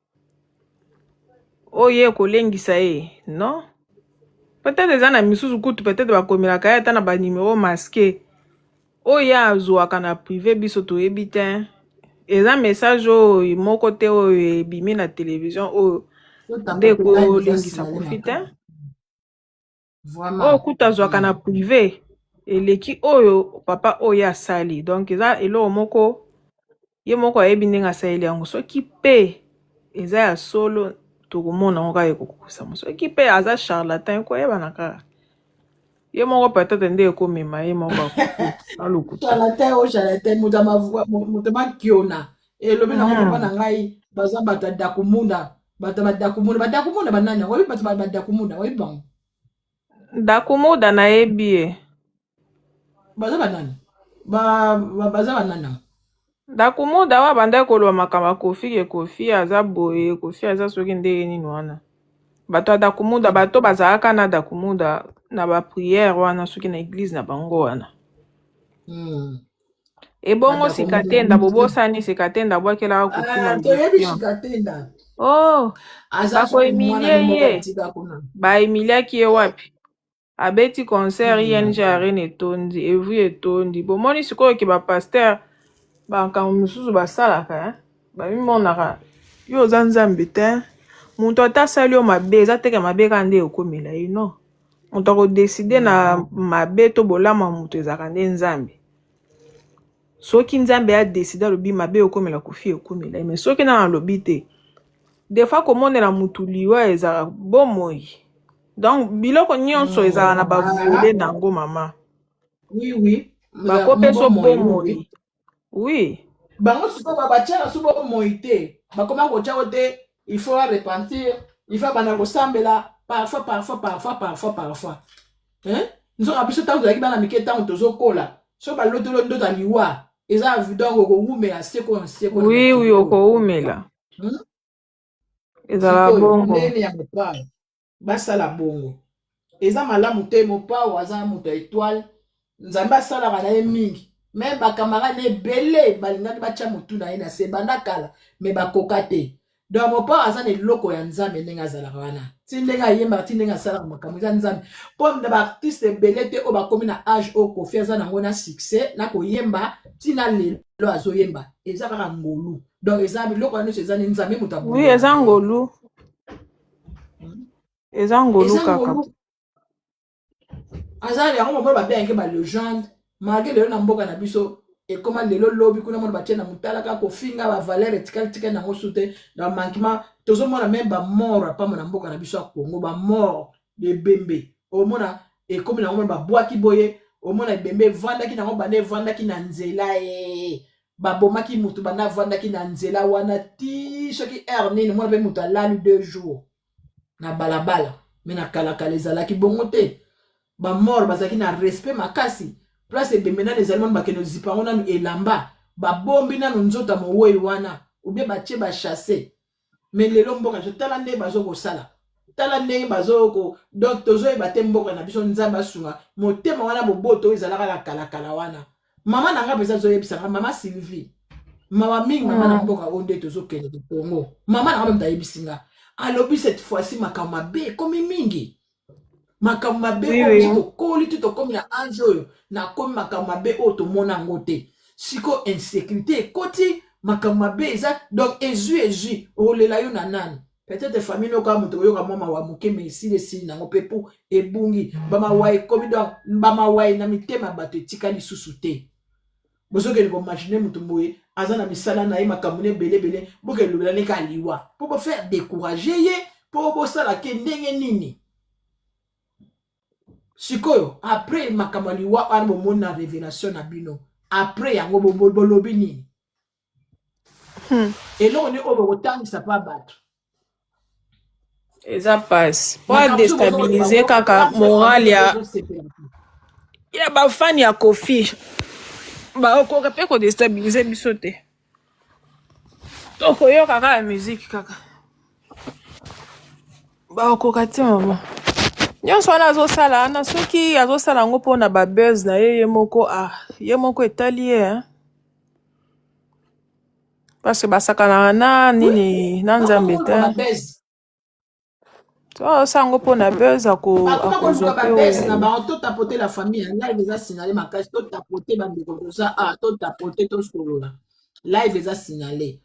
oyo ekolengisa ye? Non, peut-être eza na misusu kutu, peut-être bakomelaka ye ata na banimero masqué oyo ye azwaka na privé, biso toyebi te. Eza message oyo moko te oyo ebimi na télévision oyo nde Totapote live eza ekolingisa signale Kofi te. makambo. Oyo Vraiment. kutu azwaka na privé eleki oyo papa oyo asali. Donc eza eloko moko ye moko ayebi ndenge asaleli yango. Soki mpe eza ya solo, tokomona yango kaka ekokokisama. Soki mpe aza charlatan, ekoyebana kaka ye moko, peut-être nde ekomema ye moko akufi alokuta. Charlatan o charlatan, moto ya moto makiona elobi nango. Papa na ngai, baza bato ya Dakumunda, bato ya Badakumunda. Badakumunda banani yango? Oyebi bato ba Badakumunda? Oyebi bango? Dakumuda, nayebi ye. Baza banani? Baza banani yango? Dakumuda oyo abandaki koloba makambo ya Kofi, ke Kofi aza boye, Kofi aza soki ndenge nini wana. Bato ya Dakumuda, bato bazalaka na Dakumuda na baprière wana, soki na église na bango wana. Ebongo Badakumunda. Sikatenda, bobosani Sikatenda abwakelaka Kofi Ah, toyebi. malédiction. Sikatenda Oh, aza soki mwana bakohumilie ne moko ye. atika kuna. Bahumiliaki ye wapi? Abeti concert, ING Arena etondi, evu etondi. Bomoni sikoyo ke bapasteur, makambo mosusu basalaka, eh? Bamimonaka yo oza Nzambe te. Moto ata asali yo mabe, eza teke mabe kaka nde ekomela ye. Non, moto akodécider na mabe to bolamu ya moto ezalaka nde Nzambe. Soki Nzambe adécider, alobi mabe ekomela Kofi, ekomela ye. Mais soki nano alobi te. Des fois komonela mutu liwa ezalaka bomoi. Donc biloko nyonso ezalaka na ba Voilà. volet na yango mama. Oui, oui. Bakopesa Bomoi, oui, oui. bomoi. Oui. Bango sikoyo batiaka so bomoi te, bakoma kotia yo te, il faut repentir, il faut banda kosambela parfois, parfois, parfois, parfois, parfois, hein? Nzoka biso ntango tozalaki bana mike, ntango tozokola, so balotolo ndoto ya liwa eza donc okowumela seko na seko na Oui, oui, mokili oyo. okowumela. Ezalaka Sikoyo bongo. ndenge ya Mopao basala bongo eza malamu te. Mopao aza moto ya étoile, Nzambe asalaka na ye mingi. Me bacamarade ebele balingaki batya motu na ye na se banda kala, me bakoka te. Donc Mopao aza na eloko ya Nzambe, ndenge azalaka wana, ti ndenge ayembaka, ti ndenge asalaka makambo, eza Nzambe. Mpo na baartiste ebele te oyo bakomi na age oyo Kofi aza nango na succès na koyemba, ntina lelo azoyemba, eza kaka ngolu. Donc eza biloko wana nyonso eza ni Nzambe moto Oui, eza abondelaka ye. ngolu. Eza ngolu Eza kaka. ngolu. Aza yango mobali babengaki balégende, malgré lelo na mboka na biso ekóma lelo lobi kuna mona batie na motala kaka kofinga, bavaleur etikali tikali nango su te na bamanquement. Tozomona même bamort apamba na mboka na biso ya Congo, bamort ebembe omona ekómi nango mona babwaki boye, omona ebembe evandaki nango banda evandaki na nzela ye, babomaki mutu banda avandaki na nzela wana ti soki heure nini, mona mpe moto alali 2 jours na balabala. Me na kalakala ezalaki bongo te, bamort bazalaki na respect makasi. Place ebembe nanu ezali wana, bakende ozipa yango nanu elamba, babombi nanu nzoto ya mowei wana ubie batie bachasse. Me lelo mboka biso, tala ndenge bazokosala, tala ndenge bazoko, donc tozoyeba te mboka na biso. Nzambe asunga. Motema wana boboto oyo ezalaka na kalakala wana, mama na nga mpenza azoyebisa nga, mama Sylvie, mawa mingi mama na mboka oyo nde tozokende na Congo. Mama na nga mpe ayebisi nga, alobi cette fois-ci makambo mabe ekomi mingi, makambo mabe oyo biso tokoli ti tokomi na âge oyo nakomi, makambo mabe oyo tomona yango te. Sikoyo insécurité ekoti, makambo mabe eza, donc ezwi ezwi okolela yo na nani? Peut-être famille noka moto oyoka mwa mawa moke, me esili, esili nango mpe po ebungi. Bamawa ekomi, donc bamawa na mitema bato etika lisusu te. Bozokende koimaginer moto boye aza na misala na ye, makambo na ebele ebele, bokende lobela ne kaka liwa mpo bofaire décourager ye, mpo bosala ke ndenge nini? Sikoyo après makambo ya liwa wana bomoni na révélation na bino, après yango bolobi nini? Eloko nini oyo bokotangisa mpa bato? Eza pasi po adéstabiliser kaka morale ya bafani ya Kofi. Bakoka mpe kodéstabiliser biso te, tokoyoka kaka musique kaka. Bakoka te mama. Nyonso wana azosala wana, soki azosala yango mpona babuzz na ye, ye moko, ah, ye moko etali ye, hein? Parce que basakanaka na nini na Nzambe te. So azosala yango mpona buzz, Akoma akozwa koluka mpe babuzz na oyo. bango. Totapote la famille, live eza signalé makasi. Totapote bandeko, toza a totapote, tosolola, live eza signalé.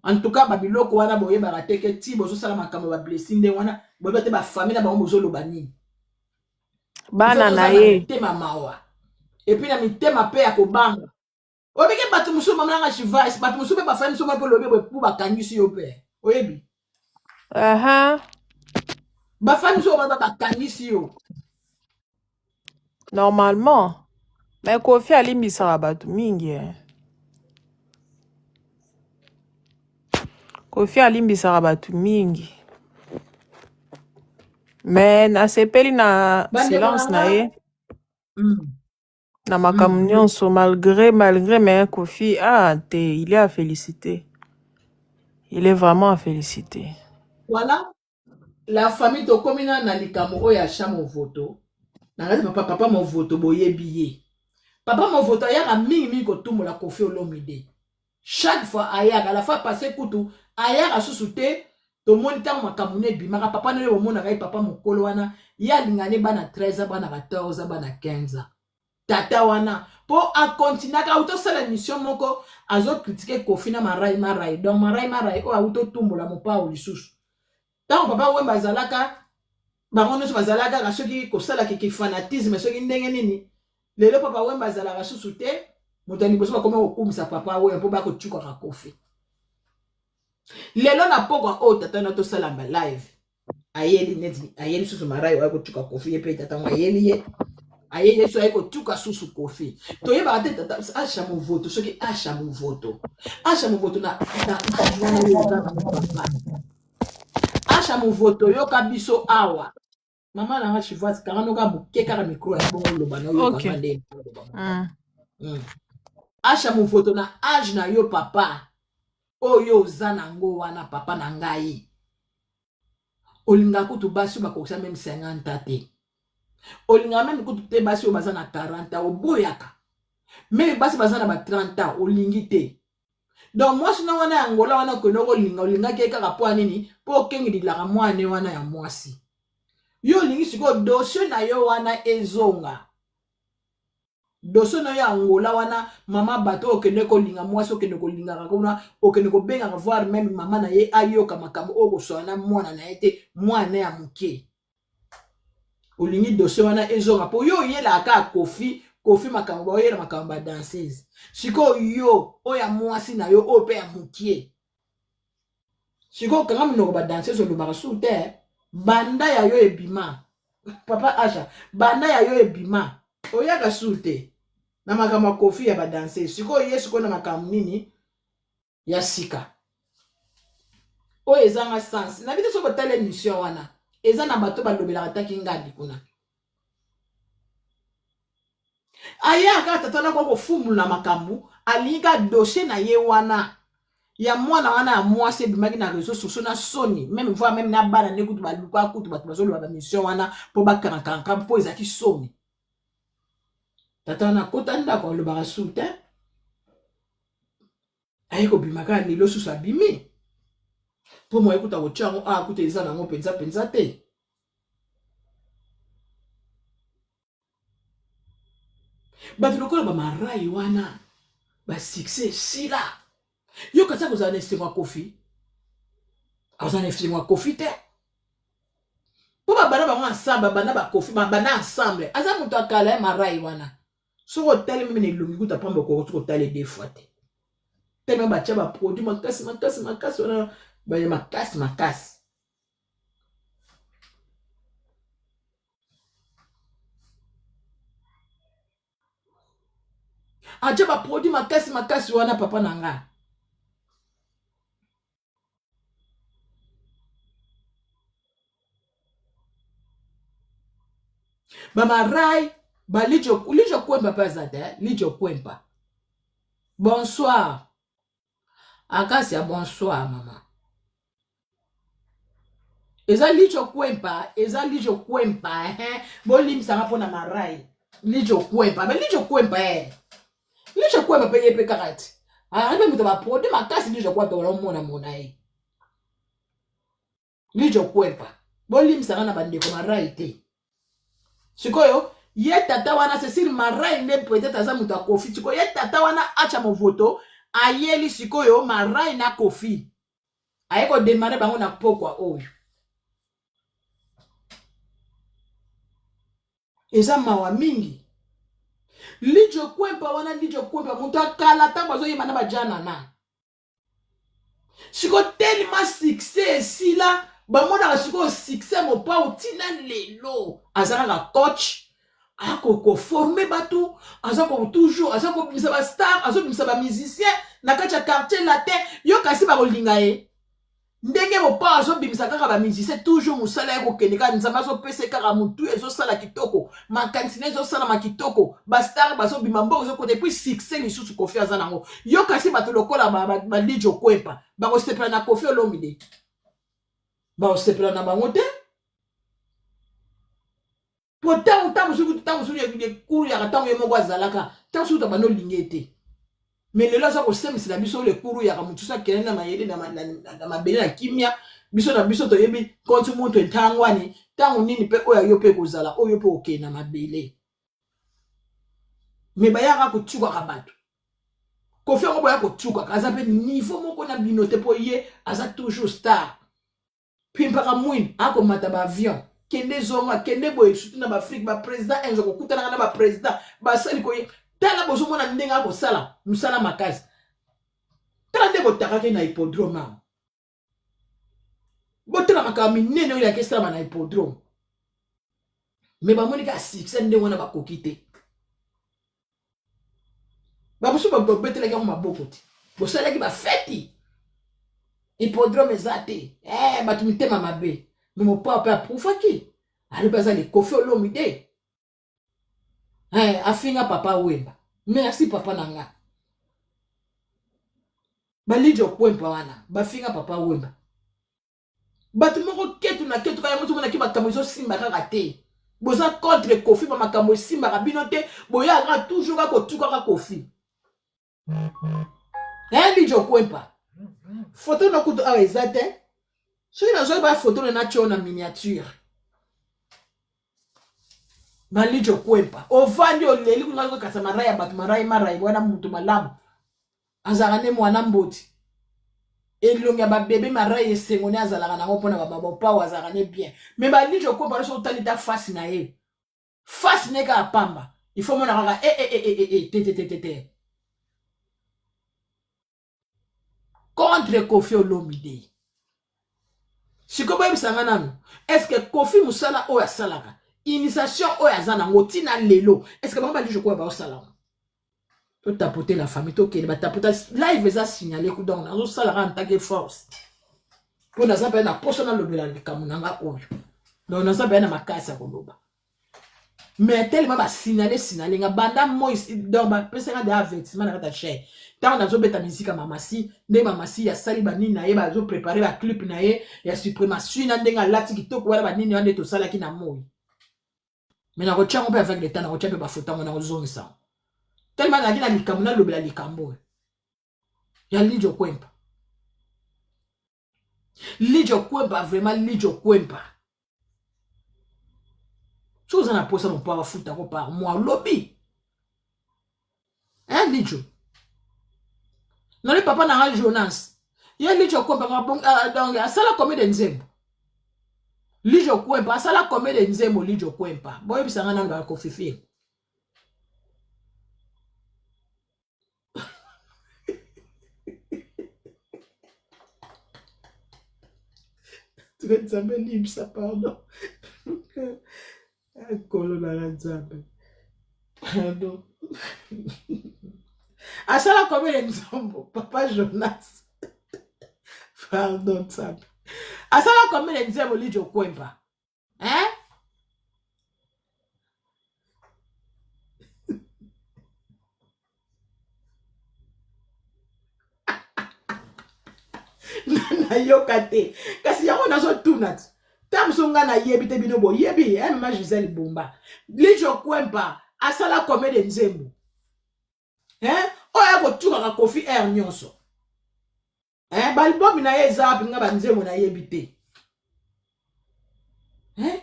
En tout cas babiloko wana boyebaka te ke ti bozosala makambo bablessi nde wana, boyeba te bafamille na bango bozoloba nini. Bana na ye. Mitema mawa et puis na mitema mpe ya kobanga. Oyebike bato mosusu, mama nanga Chivas, bato mosusu mpe bafamille mosusu mpe olobi boye pu bakangisi yo mpe oyebi. Bafamille mosusu wana bakangisi yo. Normalement, mais Kofi alimbisaka bato mingi, eh. Kofi alimbisaka bato mingi, mais nasepeli na Bandeko na silence na nga ye na makambo nyonso, malgré, mais Kofi, ah te, il est à féliciter, il est vraiment à féliciter. Voilà la famille, tokomi na likambo oyo ya Cha Movoto. Na ngati papa, papa Movoto, boyebi ye. Papa Movoto ayaka mingimingi kotumbola Kofi Olomide. Chaque fois ayaka, la fois passé kutu ayaka susu te. Tomoni ntango makambo no ebimaka, papa no ye bomonaka ye, papa mokolo wana, ye alingani bana 13 ans, bana 14 ans, bana 15 ans. Tata wana mpo akontinuaka, auti osala émission moko, azocritiquer Kofi na Marai Marai. Donc Marai Marai oyo auti otumbola Mopao lisusu. Ntango papa Wemba azalaka, bango nyonso bazalaka kaka soki kosalaka kifanatisme, soki ndenge nini. Lelo papa Wemba azalaka susu te, moto ya liboso bakoma kokumisa papa Wemba mpo bakotukaka Kofi. Lelo na pokwa oyo tata na tosala ba live ayeli neti ayeli susu marai oyo kotuka Kofi ye pe tata ngo ayeli ye ayeli ye susu aye kotuka susu Kofi toyebaka te tata Asha Movoto soki Asha Movoto Asha Movoto na na age wana oyo oza na papa Asha Movoto yoka biso awa mama na nga chivoise kanga noka moke kaka micro ya bongo oloba na oyoka Ok. nga nde oloba Mm. Asha Movoto na age na yo papa oyo oza nango wana papa na ngai olingaka kutu basi oyo bakokisa meme 50 ans te olingaka meme kutu te basi oyo baza na 40 ans oboyaka meme basi baza na ba 30 ans olingi te donc mwasi na wana ya Angola wana okende okolinga olingaki ye kaka mpo ya nini mpo okengelilaka mwana wana ya mwasi yo olingi sikoyo dossier na yo wana ezonga dossier na yo ya Angola wana mama bato oyo okende kolinga mwasi okende kolingaka kuna okende kobengaka voir meme mama na ye ayoka makambo oyo koswana na mwana na ye te mwana ya moke olingi dossier wana ezonga mpo yo oyelaka kaka Kofi Kofi makambo baoyela makambo ba danseuse sikoyo yo oyo ya mwasi na yo oyo mpe ya mokie sikoyo kanga monoko ba danseuse olobaka su te banda ya yo ebima papa Asha banda ya yo ebima oyaka su te na makambo ya Kofi ya ba danseuse sikoyo ye sikoyo na makambo nini ya sika oyo ezanga sens na biso soki otala émission wana eza na bato balobelaka taki ngadi kuna ayaka tata wana kwa kofumula makambo alingi ka dossier na ye wana ya mwana wana ya mwasi ebimaki na réseau sociaux na soni meme voir meme na bana nde kutu baluka kutu bato bazoloba bamission wana mpo bakangakanka mpo ezalaki soni tata wana akota ndako alobaka su te aye kobima kaka lelo susu abimi mpo moye kuta kotya yango awa kuta eza nango mpenza mpenza te bato lokola bamarai wana basuccès esila yo kasi akozala na esengo ya Kofi akozala na esengo ya Kofi te mpo babanda bango ensemble babanda bakofi babanda ensemble aza moto ya kala ya marai wana soki otali meme na elongi kuta pamba okoki soki otali deux fois te tellement batya baproduit makasi makasi makasi wana baya makasi makasi atya baproduit makasi makasi wana papa na nga bamarai balijo lijo kwempa mpe aza te lijo kwempa bonsoir akasi ya bonsoir mama eza lijo kwempa eza lijo kwempa eh? bolimbisanga mpo na marai lijo kwempa me lijo kwempa eh. lijo kwempa mpe ye mpe kaka ti ayebi moto baproduit makasi lijo kwempa wana omona mona ye lijo kwempa bolimbisanga na bandeko marai te sikoyo ye tata wana Cecile Marai nde peut-être aza moto ya Kofi sikoyo ye tata wana Acha Movoto ayeli sikoyo Marai na Kofi aye kodemare bango na pokwa oyo eza mawa mingi lijo kwempa wana lijo kwempa moto akala ntango azoyeba na bajanana sikoyo telema succès esila bamonaka sikoyo succès mopao ntina lelo aza kaka coach akokoforme bato aza ko toujours aza kobimisa bastar azobimisa bamusicien na kati ya quartier latin yo kasi bakolinga ye ndenge mopao azobimisa kaka bamusicien toujours mosala ya kokende kaka nzambe azopesa kaka motu ezosala kitoko makanisi na ezosalama kitoko bastar bazobima mbongo ezokota epuis succès lisusu Kofi aza nango yo kasi bato lokola balijo kwempa bakosepela na Kofi Olomide bakosepela na bango te po ntango ntango mosusu ntango mosusu ekuru yaka ntango ye moko azalaka ntango mosusu tabanda olingi ye te me lelo aza kosemisela biso lekuru yaka mosusu akende na mayele na mabele na kimia biso na biso toyebi konti moto entangwani ntango nini mpe oyo yo mpe ekozala oyo mpe okende na mabele me bayaka kotukaka bato Kofi yango boya kotukaka aza mpe niveau moko na bino te mpo ye aza toujours star pimpaka mwini akomata baavion kende zonga kende boye surtout na baafrike baprésident enzo kokutanaka na baprésident basali koye tala bozomona ndenge akosala mosala makasi tala nde botakaki na hippodrome awa. makambo minene oyo elaki esalama na hippodrome me bamoni kaka succès ndenge wana bakoki te bamosusu babetelaki yango maboko te bosalaki bafeti hippodrome eza te eh, bato mitema mabe me mopao mpe aprufaki alobi aza likofi olomide eh, afinga papa wemba merci papa na nga balidjo kwempa wana bafinga papa wemba bato moko ketu na ketu kaya moto monaki makambo ezosimba kaka te boza contre kofi ba makambo esimbaka bino te boyaka toujours kaka kotukaka kofi eh lidjo kwempa foto na kutu awa eza te soki nazwaki ba foto na natio na miniature malidjo kwempa ovandi oleli kuna kokasa marai ya bato marai marai wana moto malamu azalaka nde mwana mboti elongi ya babebe marai esengo ne azalaka nango mpona bamabopao azalaka ne bien me balidjo kwempa nyonso otali ta fasi na ye face ne kaka pamba il faut mona kaka e e e e e te te te te te contre Koffi Olomide sikoyo boyebisa nga nanu est ce que Koffi mosala oyo asalaka initiation oyo aza nango ntina lelo est ce que bango bajuge koya baosala yango totapote la famille tokende batapota live eza signale ku donc nazosalaka en tant que force mpo naza mpe na mposa nalobela likambo na nga oyo donc naza mpe na makasi ya koloba mais tellement basignale signale nga banda moi donc bapesa nga deja avertissement na kati ya chaine ntango nazobeta mizika mamasi nde mamasi asali banini na ye bazoprepare baclip na ye ya suprématie na ndenge alati kitoko wana banini wana nde tosalaki na moi mais nakotya yango mpe avec le temps nakotya mpe bafoto yango nakozongisa yango tellement nazalaki na likambo nalobela likambo oyo ya lijo kwempa lijo kwempa vraiment lijo kwempa soki oza na mposa mopa bafuta yango par mois olobi hein lijo nali papa na nga jonas ye lijo kwempa ah, donc asala combien de nzembo lijo kwempa asala combien de nzembo lijo kwempa boyebisa nga nanu bakofifie nzambe limbisa pardon nkolo nanga nzambe pardon asala combien de nzombo papa jonas pardon nzambe asala combien de nzembo lijo kwempa hein nayoka te kasi yango nazotuna ti ta mosu ngai nayebi te bino boyebi eh, mama gisele bomba lijo kwempa asala combien de nzembo eh? oyo akotukaka kofi aire nyonso eh, balbomi na ye eza wapi nga banzembo nayebi te eh?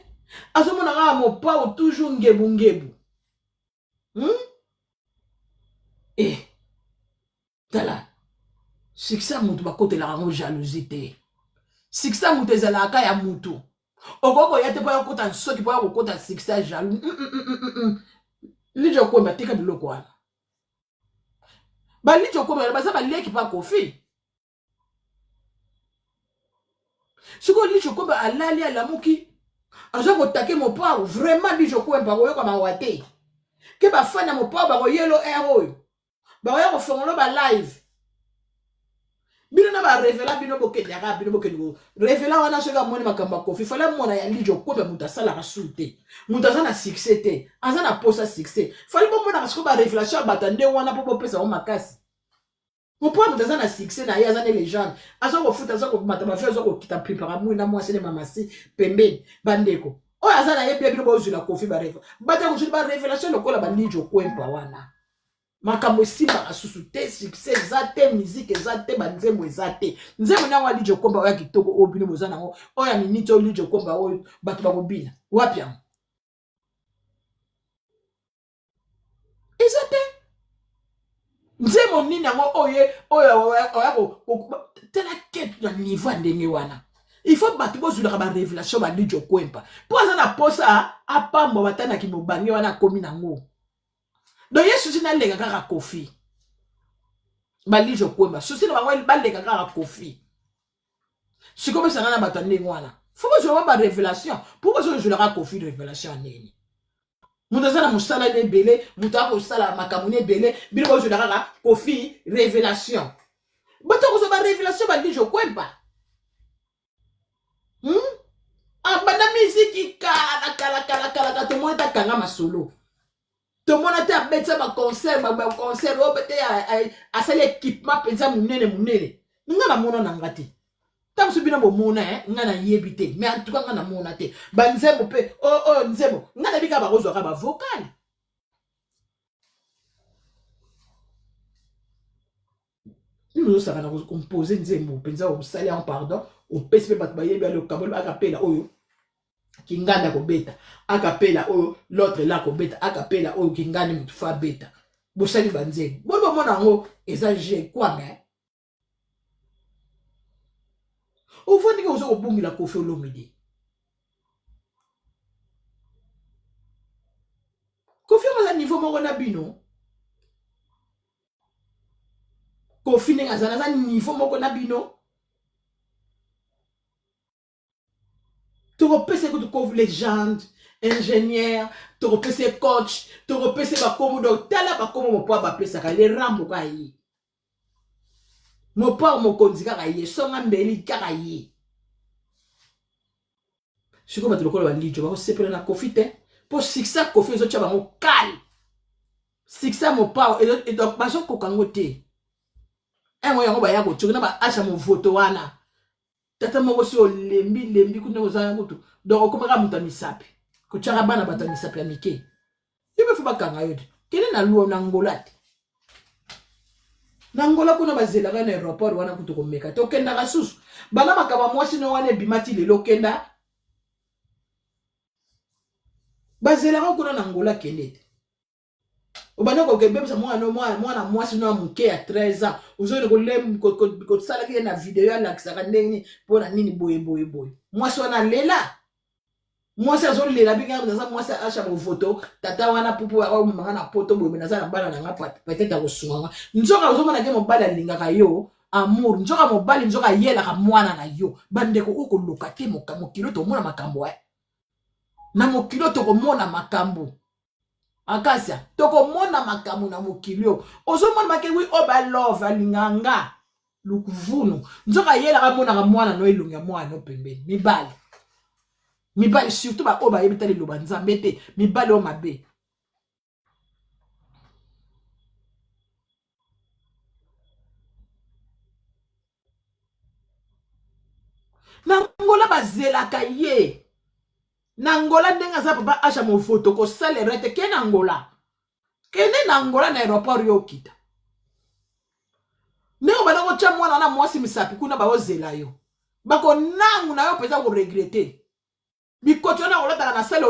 azomona kaka mopao toujours ngebu ngebu hmm? eh. tala succès ya motu bakotelaka yango jalousie te succès ya motu ezalaka ya motu okoki koya te mpo ya kokota nsoki mpo ya kokota succès ya jaloux mm, mm, mm, mm, mm. lijo kwemba tika biloko wana baliti okomela baza baleki pa kofi sikoyo lijo kwemba alali alamuki aza kotake mopao vraiment lijo kwemba akoyoka mawa te ke bafani ya mopao bakoyelo aire oyo bakoya kofongolo ba live bino na barevela bino bokendaka bino bokende korevela wana soki amoni makambo ya kofi fale amona ya lijo kobe moto asalaka su te moto aza na succès te aza na posa succès fale bomonaka sikoyo barevelation ya bato ya ndenge wana mpo bopesa yango makasi mpo moto aza na succès na ye aza ne legende aza kofuta aza komata bavio aza kokita prepara moi na mwasi ne mamasi pembeni bandeko oyo aza na ye bia bino bozwila kofi bareve bato ya kozwila barevelation lokola balijo kwempa wana makambo esimbaka susu te succès eza te musique eza te banzembo eza te nzembo nango ya lijo komba oyo ya kitoko oyo bino boza nango oyo ya miniti oyo lijo komba oyo bato bakobina wapi yango eza te nzembo nini yango oyo oyo oya tala ketu na niveau ya ndenge wana il faut bato bozwilaka barevelation balijo kwempa mpo aza na mposa apambwa batanaki mobange wana akomi nango donc ye susi naleka kaka kofi balijo kwemba susi na bango baleka kaka kofi sikoyo besanga na bato ya ndenge wana Faut bozwa ba révélation. Pourquoi ozozwelaka Koffi révélation ya nini? Moto aza na mosala na ebele, moto akosala makambo na ebele, bino bozwela kaka Koffi révélation. Bato akozwa ba révélation balijo kwempa. Abanda miziki kala kala kala kala kala, tomona te akanga masolo, tomona te abetisa baconcert, baconcert oyo te asali équipement mpenza monene monene. Nga namona na nga te, ntango mosusu bino bomona, nga nayebi te, mais en tout cas nga namona te. Banzembo mpe oyo nzembo nga nayebi kaka bakozwaka bavocal. Nini ozosaka na kocompose nzembo mpenza, osali yango, pardon, opesi mpe bato bayebi, ale okaboli akapela oyo kingandi akobeta akapela oyo, l'autre la akobeta akapela oyo kingandi, motu fa abeta. Bosali banzembo boni bomona yango eza je kwanga. Ovandi kaka oza kobungela Koffi Olomide. Koffi yango aza niveau moko na bino. Koffi ndenge aza, naza niveau moko na bino. Tokopesa kutu Koffi légende, ingénieur, tokopesa coach, tokopesa bakombo. Donc tala bakombo mopo bapesaka le Rambo kaka ye, mopao mokonzi kaka ye, songa mbeli kaka ye. Sikoyo bato lokola balijo bakosepela na Koffi te, mpo succès Koffi ezotya bango kale. Succès mopao bazokoka yango te. Yango yango baya kotioki na baasha movoto wana. Tata moko si olembi lembi kuna, ozanga kutu, donc okomaka moto ya misapi, kotyaka bana bato ya misapi ya mike. Yo mpe fo bakanga yo te. Kende na luo na Ngola te, na Ngola kuna bazelaka na aéroport wana kutu komeka te. Okendaka susu bana makambo ya mwasi no wana ebima ti lelo. Okenda, bazelaka kuna na Ngola. Kende te, obanda kokebebisa mwana mwana mwasi no ya moke ya 13 ans, ozokende kosalaki ye na video, alakisaka ndenge nini, mpo na nini boye boye boye. Mwasi wana alela, mwasi azolela binga naza mwasi asha movoto. Tata wana pupu akomemanga na poto boye, naza na bana na nga, peut-être akosunga nga. Nzoka ozomona ke mobali alingaka yo amour, nzoka mobali nzoka ayelaka mwana na yo. Bandeko, oyo koluka te, mokili tomona makambo na mokili oyo tokomona makambo akasia, tokomona makambo na mokili oyo. Ozomona make wi oyo balove alinganga lukuvunu, nzoka ayelaka amonaka mwana no, elongi ya mwana no pembeni. Mibali, mibali surtout baoyo bayebi ta liloba Nzambe te, mibali oyo mabe. Na Ngola bazelaka ye, na Ngola ndenge aza papa asha mofoto kosalera te. Ke na Ngola, kende na Ngola na aéroport, yo okita ndenge obanda kotya mwana na mwasi misapi kuna, baozela yo, bakonangu na yo mpenza koregretter. Bikoti wana olataka na sale,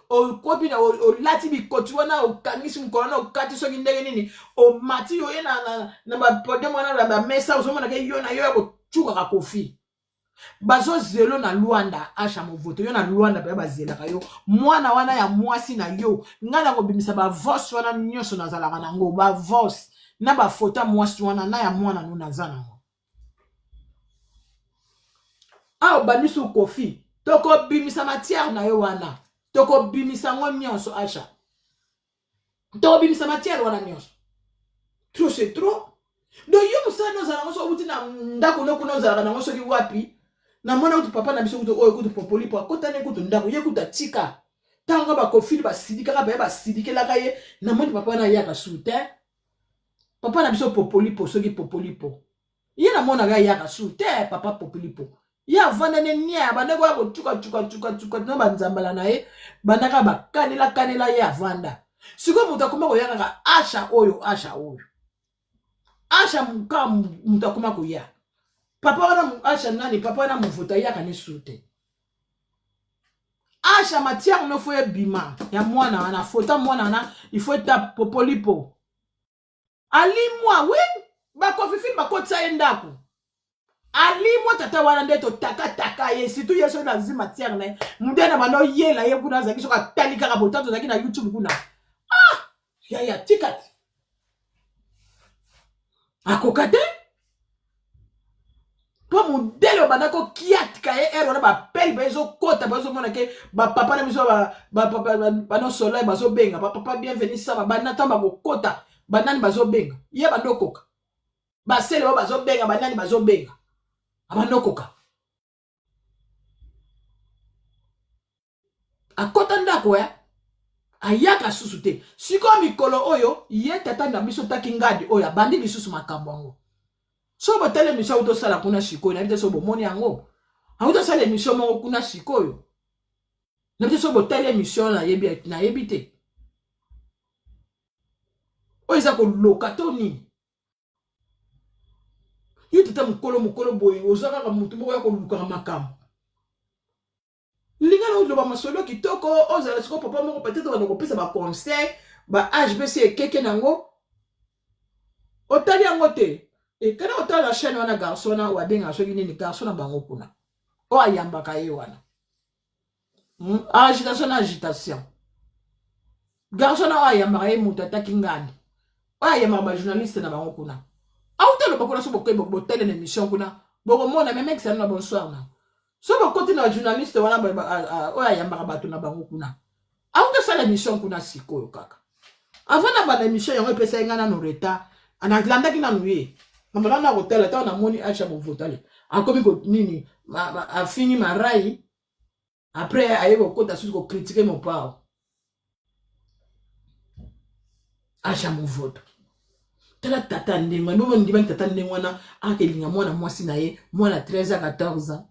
okopi na olati bikoti wana, okangisi mokolo wana, okati soki ndenge nini, omati oye na bapodium wana na bamesa, ozomonaka yo na yo ya kocukaka Koffi. Bazozelo na Lwanda, asha movoto yo na Lwanda mpenza bazelaka yo, mwana wana ya mwasi na yo. Ngai na kobimisa bavos wana nyonso nazalaka nango, bavos na bafoto ya mwasi wana na ya mwana no naza nango awa. Obandi su Koffi, tokobimisa matière na yo wana, tokobimisa yango nyonso. Asha, tokobimisa matière wana nyonso. Trop c'est trop. Donc yo mosala nde ozala nango, soki outi na ndako no kuna, ozalaka nango soki wapi. Namona kutu papa na biso kutu oyo kutu popoli po akotani kutu ndako ye kutu atika ntango bakofili basilikaka baye basilikelaka ye. Namoni papa wana ayaka su te, papa na biso popolipo, soki popolipo ye namonaka ayaka su te. Papa popolipo ye avanda ne nie, abandaki oya kocukacukacukacuka na banzambala na ye, bandaka bakanela kanela ye, avanda. Sikoyo moto akoma koya kaka asha oyo, asha oyo, asha kaka moto akoma koya. Papa wana asha nani, papa wana movoto ayaka ne su te. Asha, matière no fo ebima ya mwana wana, foto ya mwana wana il faut eta popolipo alimwa. Wi, bakofifi bakotisa ye ndako, alimwa. Tata wana nde totakataka ye, surtout ye soki nazwi matière na ye, mude na banda oyela ye kuna, azalaki soki atali kaka botatu, azalaki na YouTube kuna. Ah yaya, tika te, akoka te. Mpo modele babanda kokiatika ye ere wana bapele bazokota bazomona ke bapapa na biso banosolai bazobenga bapapa bienvenu saba banda ntango bakokota banani bazobenga ye banda okoka basele oyo bazobenga banani bazobenga abanda okoka akota ndako eh ayaka susu te sikoyo mikolo oyo ye tata na biso taki ngadi oyo abandi lisusu makambo yango soki botali emission auti osala kuna sikoyo nayebi te soki bomoni yango auti osala emission moko kuna sikoyo nayebi te soki botali emission nayebi nayebi te oyo eza koloka to nini yo tata mokolo mokolo boye oza kaka motu moko ya kolukaka makambo linga na oloba masolo kitoko ozala sikoyo papa moko peut-être banda kopesa ba conseil ba age mpe si ekeke nango otali yango te ekana otala na chaîne wana garçon wana oyo abengaka soki nini garçon na bango kuna oyo ayambaka ye wana hmm? agitation na agitation garçon na oyo ayambaka ye moto ataki ngani oyo ayambaka bajournaliste na bango kuna auta aloba kuna so bokoyi botali na émission kuna bokomona memekisano na bonsoir na so bokoti na journaliste wana oyo ayambaka bato na bango kuna auti osala émission kuna sikoyo kaka avant na banda émission yango epesaki ngai nano retard nalandaki nano ye mama nano akotala ntango namoni acha bovotale akomi nini afingi marai après aye kokota susu kokritike mopao acha movoto tala tata ndenge wana bongo ndimaki tata ndenge wana akelinga mwana mwasi na ye mwana 13 a 14 ans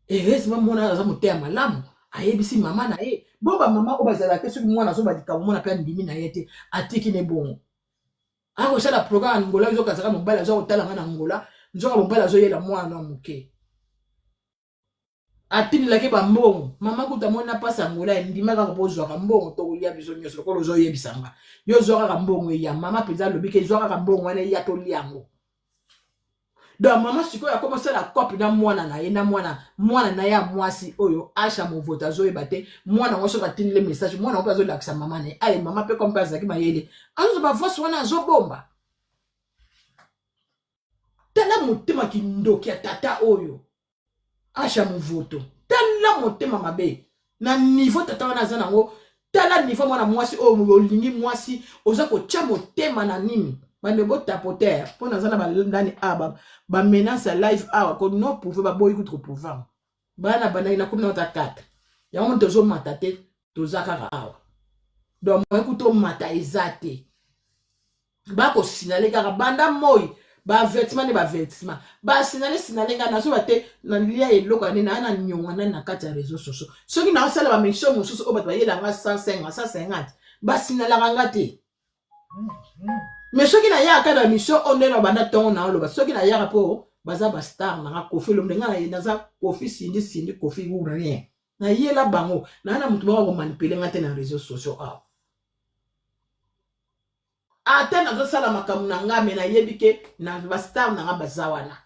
heureusement mwana aza moteya malamu ayebisi mama na ye bo bamama oyo bazalaka te soki mwana azoba likambo mwana mpe andimi na ye te atiki ne bongo akosala programme ya ngola ezokazaka mobali aza kotala nga na ngola nzoka mobali azoyela mwana moke atindelaki bambongo mama kutu amoni na mpasi angola endima kaka mpo ozwaka mbongo tokolia biso nyonso lokola ozoyebisa nga yo ozwa kaka mbongo eya mama mpenza alobi ke ezwa kaka mbongo wana eya tolia yango donc mama sikoyo akoma osala cope na mwana na ye na mwana mwana na ye ya mwasi oyo asha movoto azoyeba te mwana yango soki atindeli message mwana yango mpe azolakisa mama na ye aye mama mpe kompe azalaki mayele azozwa bavoice wana azobomba tala motema kindoki ya tata oyo asha movoto tala motema mabe na niveau tata wana aza nango tala niveau mwana mwasi oyo olingi mwasi oza kotya motema na nini bande botapoter mpo naza na bandani awa bamenace ya live awa ko no prouve baboyi kutu koprouve yango bana bandaki nakomi na ata 4 yango moni tozomata te toza kaka awa donc moyen kutu omata eza te bakosinale kaka banda moi baavertissement nde baavertissement basinale sinale ngai nazoba te nalia eloko ya nini naa na nyonga nani na kati ya réseau sociaux soki naosala bamission mosusu oyo bato bayela nga 150 150 basinalaka nga te mais soki nayaka na mission oyo nde na banda ntongo naoloba soki nayaka mpo baza bastar nanga kofi olomide ngai naza kofi sindi sindi kofi ou rien nayela bango naa na moto moko akomanipule nga te na réseau sociaux awa ata nazosala makambo na nga me nayebi ke na bastar na nga baza wana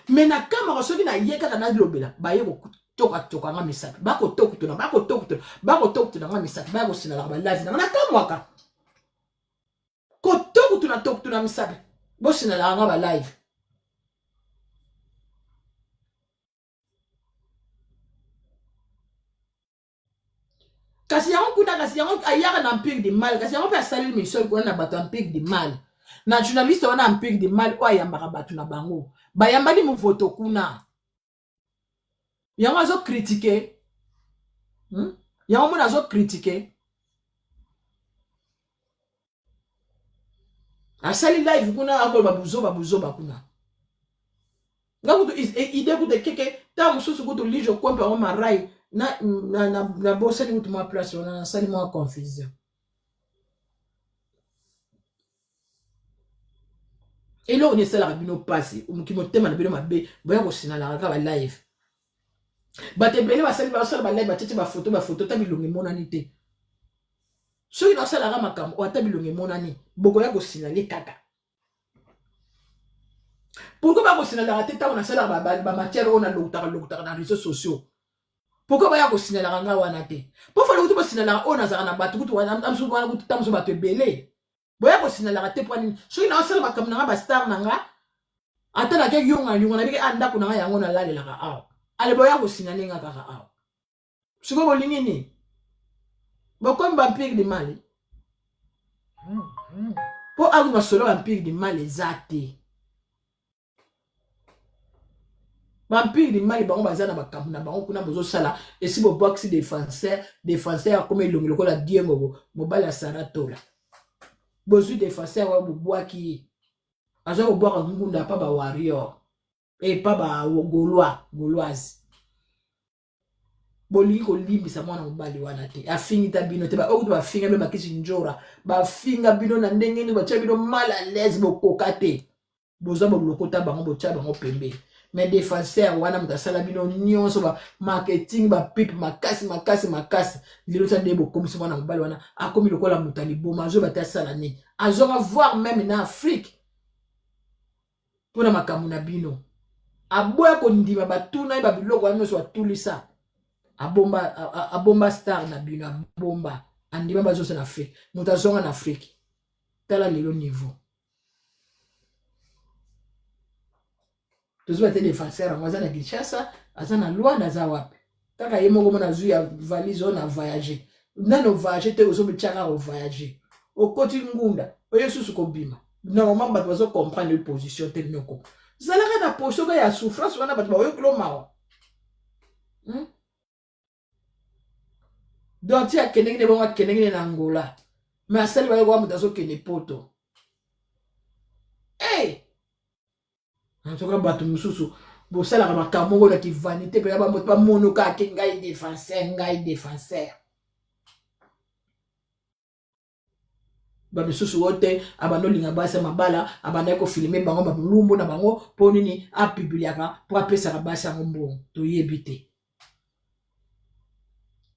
me nakamaka soki naye kaka nalobela baye kotokatoka nga misapi bakotokutuna bakotokutuna bakotokutuna nga misapi baya kosinalaka balive nanga nakamwaka kotokutuna tokutuna misapi bosinalaka nga balive kasi yango kuna kasi yango ayaka na empire du mal kasi yango mpe asaleli mission kuna na bato ya empire du mal na journaliste wana empire du mal oyo ayambaka bato na bango bayambaki movoto kuna yango azo kritike hmm? yango mona azo kritike asali live kuna akoloba buzoba buzoba kuna nga kutu ide kutu ekeke ntango mosusu kutu lijo kwempe yango marai nabosani na, na, na kutu mwa place wana nasali mwa confusion eloko nini esalaka bino mpasi moki motema na bino mabe boya kosinalaka kaka balive bato ebele basali basala balive batiati bafoto bafoto ata bilongi emonani te soki nasalaka makambo oyo ata bilongi emonani bokoya kosinale kaka pourkui bakosinalaka te ntango nasalaka bamatière oyo nalokutaka lokutaka na réseau sociaux pourkui baya kosinalaka ngai wana te mpo fale kutu bosinalaka oyo nazalaka na bato kutu wana kutu ntango mosusu bato ebele boya kosinalaka te mpo nini soki naosala makambo na ngai bastar na ngai Ata nake yonga yonga na biki a ah, ndako na ngai yango nalalelaka awa. Ale boya kosinale nga kaka awa. Sikoyo bolingi nini? Bokomi ba empire du mal. Po awa masolo ya empire du mal eza te. Ba empire du mal bango baza na makambo na bango kuna bozosala esi bobwakisi défenseur, défenseur akomi elongi lokola Diengo mobali ya Sarah Tola. Bozwi défenseur oyo bobwaki ye. Aza kobwaka ngunda pa ba warrior e pa ba gaulois, gauloise. Bolingi kolimbisa mwana mobali wana te, afingi ta bino te, baoyo kutu bafinga bino bakisi njora, bafinga bino na ndenge nini, batia bino mal à l'aise, bokoka te. Boza bolokota bango, botia bango pembeni. Mais défenseur wana moto asala bino nyonso ba marketing ba pipe makasi makasi makasi, lelo ta nde bokomisi mwana mobali wana akomi lokola moto ya liboma, azoyeba te asala nini, azonga voir même na Afrique mpo na makambo na bino. Aboya kondima batuna ye babiloko wana nyonso atulisa, abomba, abomba star na bino, abomba andima bazosa na Afrique, moto azonga na Afrique. Tala lelo niveau tozwa te défenseur yango aza na Kinshasa, aza na Luanda, aza wapi? Kaka ye moko mona azwi ya valise oyo na voyage nano voyage te, ozomitya kaka ovoyage, okoti ngunda oye susu kobima. Normalement bato bazo comprendre position te, noko zalaka na position kaka ya souffrance wana, bato baoyokilo mawa. Donc ti akendeki ne bongo, akendeki ne na Angola, mais asali bayokoka moto azokende poto. Hey! En tout cas bato mosusu bosalaka makambo moko na kivanité mpenza, bamoto bamonoka ake ngai défenseur, ngai défenseur. Bamisusu oyo te abanda olinga basi ya mabala, abandaki kofilme bango balumbu na bango mpo nini apibliaka mpo apesaka basi yango mbongo, toyebi te.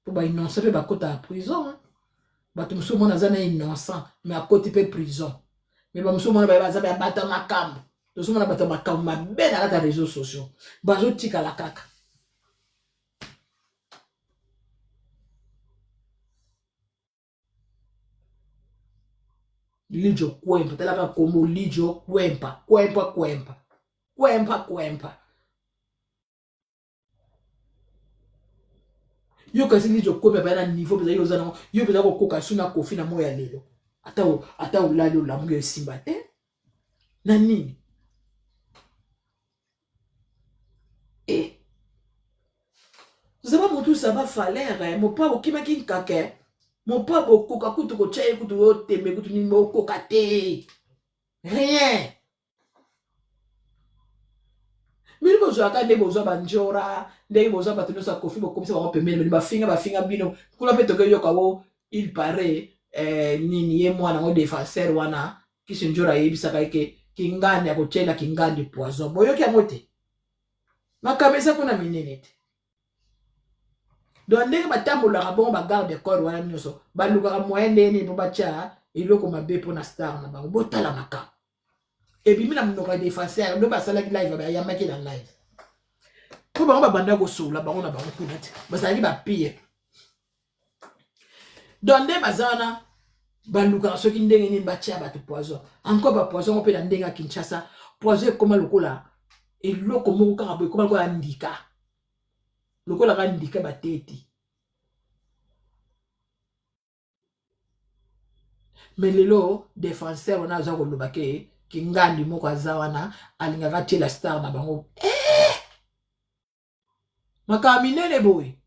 Mpo bainnocent mpe bakotaka prison. Bato mosusu omona aza na innocent mais akoti mpe prison. Mais bamosusu omona baye baza ya bato ya makambo, tozomona bato ya makambo mabe na kati ya réseaux sociaux bazotikala kaka. Lijo Kwempa, talaka kombo Lijo Kwempa, Kwempa Kwempa Kwempa Kwempa. Yo kasi Lijo Kwempa baya na niveau mpenza yo oza nango, yo mpenza kokoka su na Kofi na moi ya lelo, ata olali olamuki esimba te na nini? E zaba motu zaba valeur mopa okimaki nkake mopa bokoka kutu kotya ye kutu otembe kutu nini bokoka te rien. Bino bozwaka nde bozwa banjora ndenge bozwa bato nyonso ya Kofi bokomisa bango pembeni, bino bafinga bafinga bino kuna mpe tokoyoka wo il paraît nini ye mwana ngo défenseur wana kisi njora ayebisaka ye ke kingandi akotyela kingandi poison, boyoki yango te? Makambo eza kuna minene te. Donc ndenge batambolaka bongo bagarde corps wana nyonso balukaka moyen ndenge nini mpo batya eloko mabe mpo na star na bango. Botala makambo ebimi na monoko ya défenseur nde basalaki live, bayambaki na live mpo bango babanda kosolola bango na bango kuna te, bazalaki bapire. Donc nde baza wana balukaka soki ndenge nini batia bato poison, encore bapoison ngo mpe na ndenge ya Kinshasa, poison ekoma lokola eloko moko kaka boye, ekoma lokola ndika, lokola kaka ndika bateti. Mais lelo défenseur wana aza koloba ke kingandi moko aza wana alingaka atiela star na bango makambo minene boye.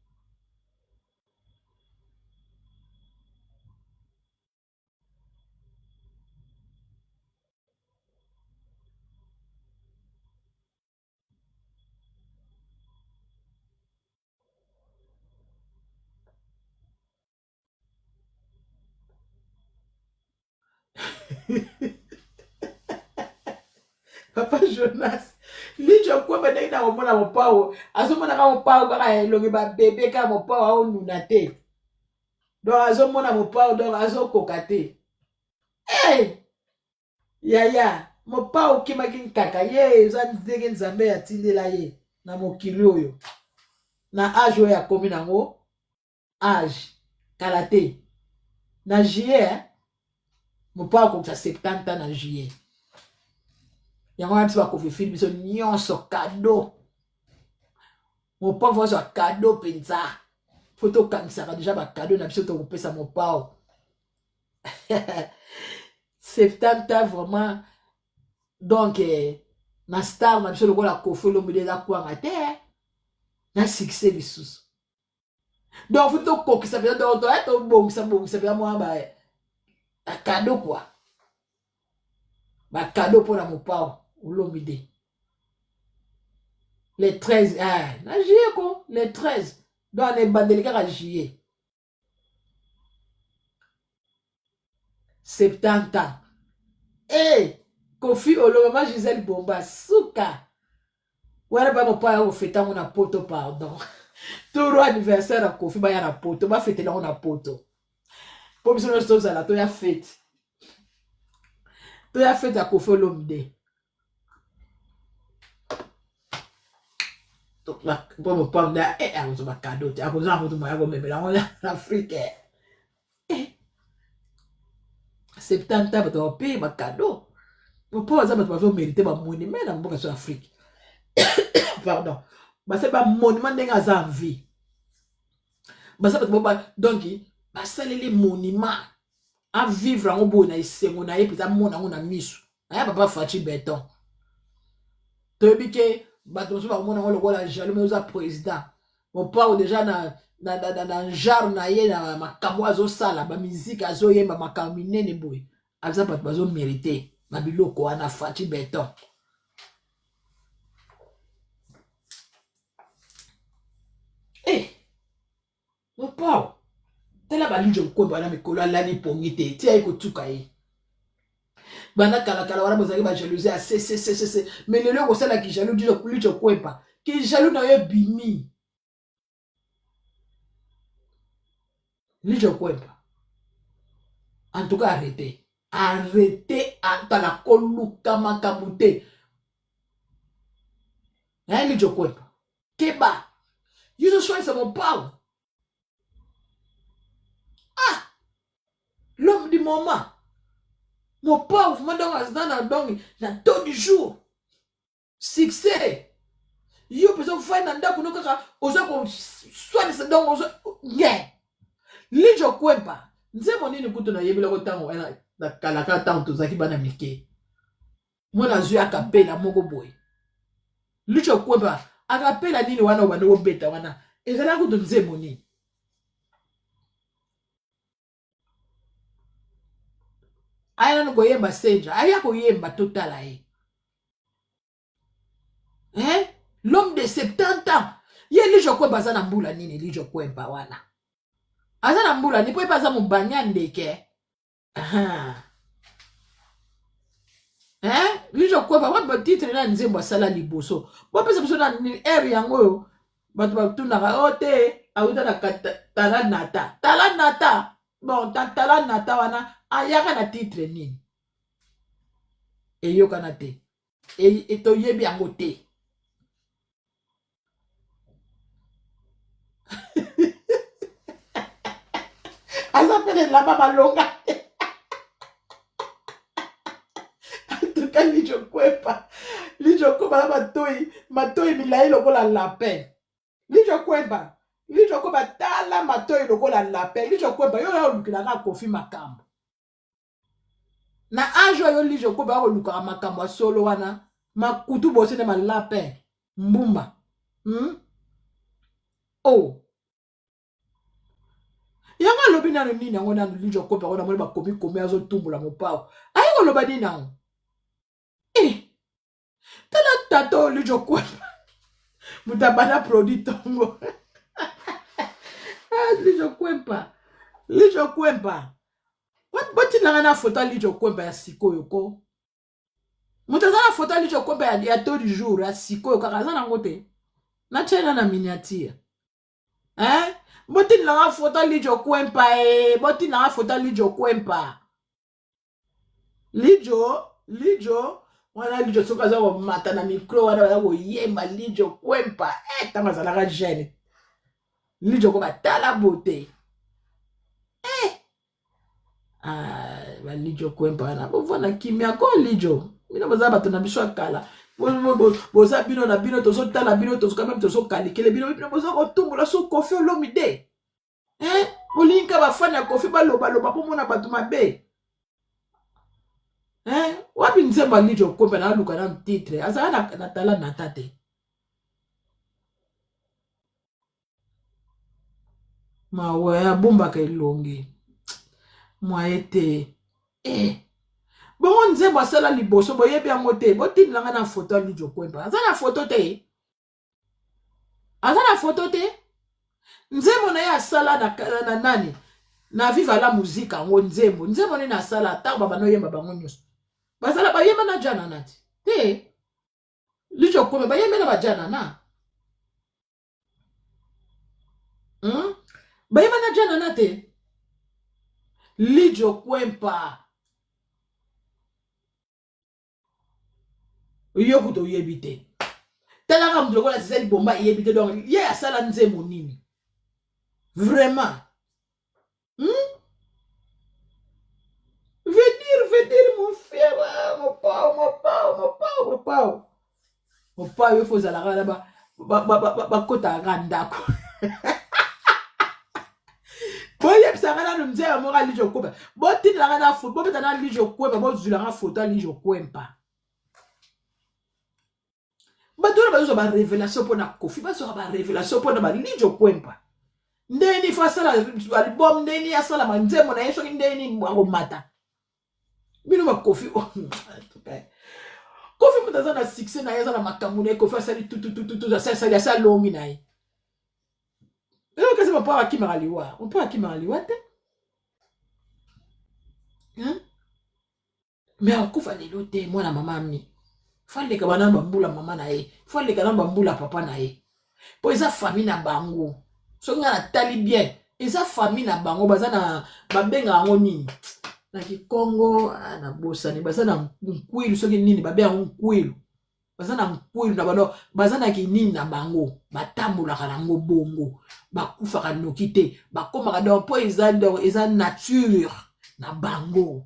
Papa Jonas Lijo Kwemba, ndenge na komona mopao azomonaka mopao kaka ya elongi babebe kaka mopao aonuna te, donc azomona mopao donc azokoka te. Hey! Yaya mopao okimaki nkaka ye eza ndenge Nzambe atindela ye na mokili oyo na age oyo akomi nango age kala te na juillet mopao akokisa 70 ans na juillet. Yango wana biso bakofifili biso nyonso kado. Mopao azwa kado mpenza. Fo tokanisaka deja bakado na biso tokopesa mopao. 70 vraiment donc eh, na star na biso lokola Koffi Olomide eza kwanga te eh. Na succès lisusu. Donc faut tokokisa mpenza donc toya tobongisa bongisa mpenza mwa ba kado quoi. Ba kado mpo na mopao Olomide. Le 13 eh, na juillet ko le 13 donc na ebandeli kaka juillet 70 ans hey, eh, Koffi Olomide mama Gisèle Bomba suka wana ba mopaya ya kofeta yango na poto pardon toro anniversaire ya Koffi baya na poto bafetela yango na poto mpo biso nyonso tozala toya fete toya fete ya Koffi Olomide mpo mopamda e eh, akozwa bakado te akozwa yango moto ya komemela yango na afrike eh. 70 bato bape bakado mpo baza bato bazomerite bamonima na mboka so afrike pardon basali bamonima ndenge aza en vie baza bato ba donc basaleli monima avivre yango boye na esengo na ye mpenza amona yango na miso aya papa Fatshi beton toyebi ke bato mosusu bakomona yango lokola jaloux mais oza président mopao deja na na, na, na, na genre na ye na makambo azosala bamiziki azoyemba makambo minene boye aza bato bazomerite na biloko wana Fatshi beton hey. Eh! Mopao tala balinjo nkombo wana mikolo alali pongi te ti aye kotuka ye banda kalakala wana bozalaki bajalousie ya cccc mais lelo okosala kijaloux lijo kwempa kijaloux na yo ebimi lijo kwempa en tout cas arrete arrete tala koluka makambo te naye lijo kwempa keba yo ozoswanisa mopao ah l'homme du moment mopao vraiment donc aza na donc na taux du jour succès yo mpenza ofai na ndako no kaka oza koswanisa donc oza nge lijo kwempa nzembo nini kutu nayebelako ntango na kalaka ntango tozalaki bana mike mwana azwi akapela moko boye lucho kweba akapela nini wana obandi kobeta wana ezalaki kutu nzembo nini aya nanu koyemba senja aya koyemba totala ye eh? L'homme de 70 ans ye lijo kwemba aza na mbula nini lijo kwemba wana aza na mbula nini mpo ye mpe aza mobanya ya ndeke. Hein? Lijo kweba wapi ba titre na nzembo asala liboso. Bopesa biso na air yango oyo bato batunaka o oh, te awuta na tala nata. Tala nata. Bon, ta tala nata wana ayaka na titre nini? Eyokana te. E, toyebi yango te. Aza mpe na elamba malonga te. Antuka lijo kwepa lijo kwepa na matoi matoi milai lokola lapin lijo kwemba lijo kwemba tala matoi lokola lapin lijo kwemba yo oyo olukelaka kofi makambo na age oyo lijo kwemba akolukaka makambo ya solo wana makutu bose na malapin mbuma? Oh yango alobi nano nini yango nano lijo kope yango namoni bakomi komi azotumbola mopao aye koloba nini yango eh, tala tata oyo lijo kwemba moto abanda produit ntongo ah, lijo kwempa lijo kwempa botindanga na foto ya lijo kwempa ya sikoyo ko moto aza na foto ya lijo kwempa ya to du jour ya sikoyo kaka aza nango te natyena na miniature eh? Botindanga foto ya lijo kwempa e eh. Botindanga foto ya lijo kwempa lijo lijo wana lijo soki aza komata na micro wana baza koyemba lijo kwempa eh, ntango azalaka jeune lijo ko batala bote eh. Ah, balijo kwempa wana bovanda kimia ko lijo. Bino boza bato na biso ya kala. Boza bino na bino tozotala bino tozoka meme tozokalikele bino bino boza kotumbola so Koffi Olomide. Hein? Bolingi ka ba fan ya Koffi baloba loba po mona bato mabe. Hein? Wapi nzembo ya Lidjo Kombe na luka na titre. Azala na, na tala nata te. Mawa abombaka elongi. Mwaye te. Eh. Bongo nzembo asala liboso boyebi yango te. Botindela nga na photo ya Lidjo Kwempa. Aza na photo te. Aza na photo te. Nzembo na ye asala na, na nani? Na Viva la Musica yango nzembo. Nzembo nini asala ntango babanda oyemba bango nyonso. Bazala bayemba na Jana nati. Te. Lidjo Kwempa bayembe na ba Jana na. Bayeba na Jana na te. Lidjo Kwempa. Yo kutu oyebi te. Talaka moto lokola Gisèle Bomba eyebi te donc ye asala nzembo nini? Vraiment. Venir, venir mon frère, ah, mon pao, mon pao, mon pao, mon pao. Mon pao, il faut ozalaka na ba bakotaka kaka ndako. Boyebisaka nanu nzembo moko ya Lidjo Kwempa. Botindelaka na foto, bobeta na Lidjo Kwempa, bozwilaka foto ya Lidjo Kwempa. Bato wana bazozwa ba révélation mpo na Koffi, bazwaka ba révélation mpo na ba Lidjo Kwempa. Ndeni fo asala album, ndeni asala banzembo na ye, soki ndeni akomata. Bino ba Koffi, oh, Koffi moto aza na succès na ye, aza na makambo na ye, Koffi asali tututututu, asali asali alongi na ye. Oyo kasi mopo akimaka liwa, mopo akimaka liwa te. Hein? Mais akufa lelo te mwana mama amni. Fo aleka bana bambula mama na ye, fo aleka na bambula papa na ye. Po eza famille na bango. Soki nga natali bien, eza famille na bango baza na babenga yango nini? Na Kikongo ah, na bosani baza na nkwilu soki nini babenga yango nkwilu. Baza na nkwilu na bango, baza na kinini na bango, batambolaka nango bongo, bakufaka noki te, bakomaka donc po eza donc eza nature na bango.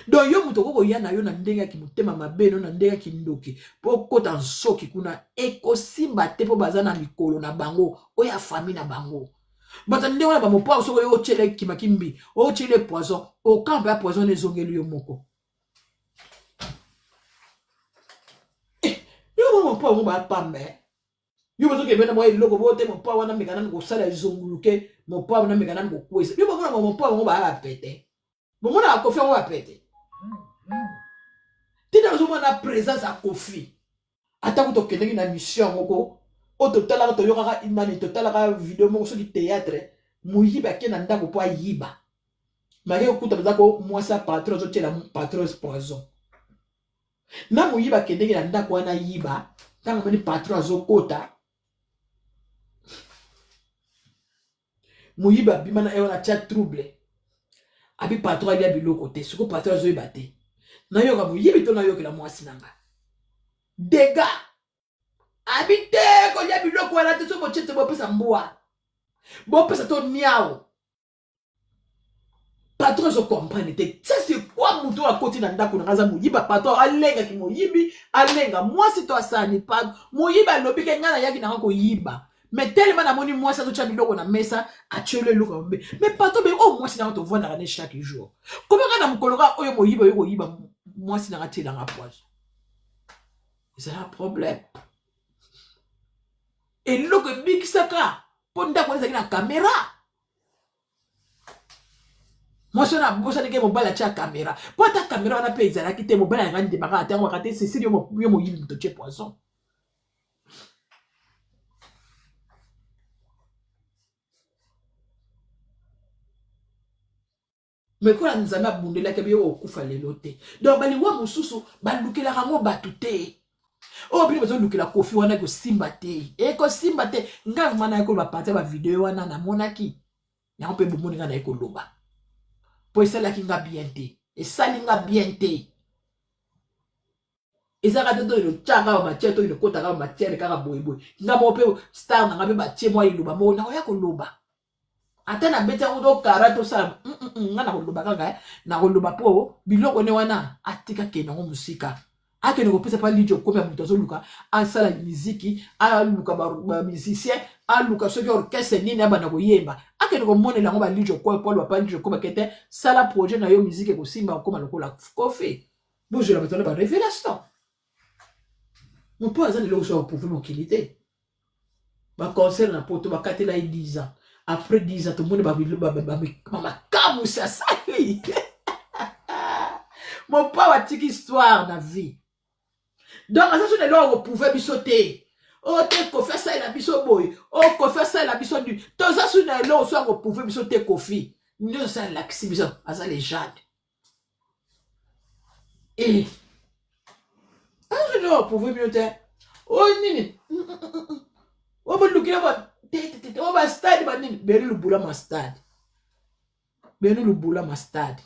Donc yo moto okoki koya na yo na ndenge ya kimotema mabe no na ndenge ya kindoki mpo okota nsoki kuna ekosimba te mpo baza na mikolo na bango oyo ya famille na bango. Bato ndenge wana bamopa soki oyo otyele kimakimbi otyele poison okampa ya poison ezongeli yo moko. Eh, yo mopa yango bapamba eh. Yo bozoki na mwa eloko bo te mopa wana meka nanu kosala ezonguluke mopa wana meka nanu kokwesa. Yo bomona mopa yango baya bapete. Bomonaka Koffi yango bapete. Tina ozomona présence ya Koffi. Ata kutu okendeki na mission yango ko oyo totalaka toyokaka nani totalaka video moko soki théâtre moyibi ake na ndako mpo ayiba make kokuta baza ko mwasi ya patron azotiela patron poison na moyibi akendeki na ndako wana ayiba ntango amoni patron azokota moyibi abima na ye wana atia trouble abi patron alia biloko te siko patron azoyeba te nayoka moyibi to nayokela mwasi na nga dega abi te kolia biloko wana te so botie te bopesa mbwa bopesa to niao patron azo comprendre te ça c'est quoi moto oyo akoti na ndako na nga aza moyibi patron alengaki moyibi alenga mwasi to asani pa moyibi alobi ke ngai nayaki nanga koyiba mais tellement namoni mwasi azotya biloko na mesa atyelo eloko ya mabe mais patron be oyo mwasi nanga tovandaka ne chaque jour koma kaka na mokolo kaka oyo moyibi oyo koyiba mwasi nanga atyelanga poison ezala problème eloko ebikisaka mpo ndako wana ezalaki na kamera mwasi wana abosani ke mobali atya kamera mpo ata kamera wana mpe ezalaki te mobali alingaki ndimaka ata yango kaka te cecile yo moyibi moto otye poison me kola nzambe abundelaki yo okufa lelo te donc baliwa mosusu balukelaka yango bato te oyo bino bazolukela kofi wana ekosimba te ekosimba te ngai vraimen naye koloba parti ya bavideo wana namonaki yango mpe bomoni ngai naye koloba mpo esalaki nga bien te esali nga bien te ezalaka te to otyaka ba matière to ekotaka ba matière kaka boyeboye nga moko mpe star na nga mpe batie mwa liloba moko nakoya koloba. Ata nabeti yango to kara tosala nga nakoloba kaka eh. Nakoloba mpo biloko ne wana atika kende yango mosika. Akende kopesa pa Lidjo komi ya moto azoluka asala miziki, aluka ba musicien, aluka soki orchestre nini abanda koyemba. Akende komonela yango ba Lidjo ko po aloba pa Lidjo ko bakete sala projet na yo miziki ekosimba okoma lokola Koffi. Bozwela bato wana ba révélation. Mopo aza na eloko so ya koprouve mokili te. Ba concert na poto bakatela ye 10 ans. Après 10 ans tomoni makamwisi asali. Mopao atiki histoire na vie. Donc aza so na eloko koprouve biso te. O te Koffi asalela biso boye, o Koffi asalela biso du. Toza so na eloko so ya koprouve biso te Koffi. Nyonso alakisi biso aza legende. Eh. Aza na prouver bino te. Oyo nini? Oyo bolukila ba te te te oyo ba stade ba nini? Beni lubula ma stade. Beni lubula ma stade.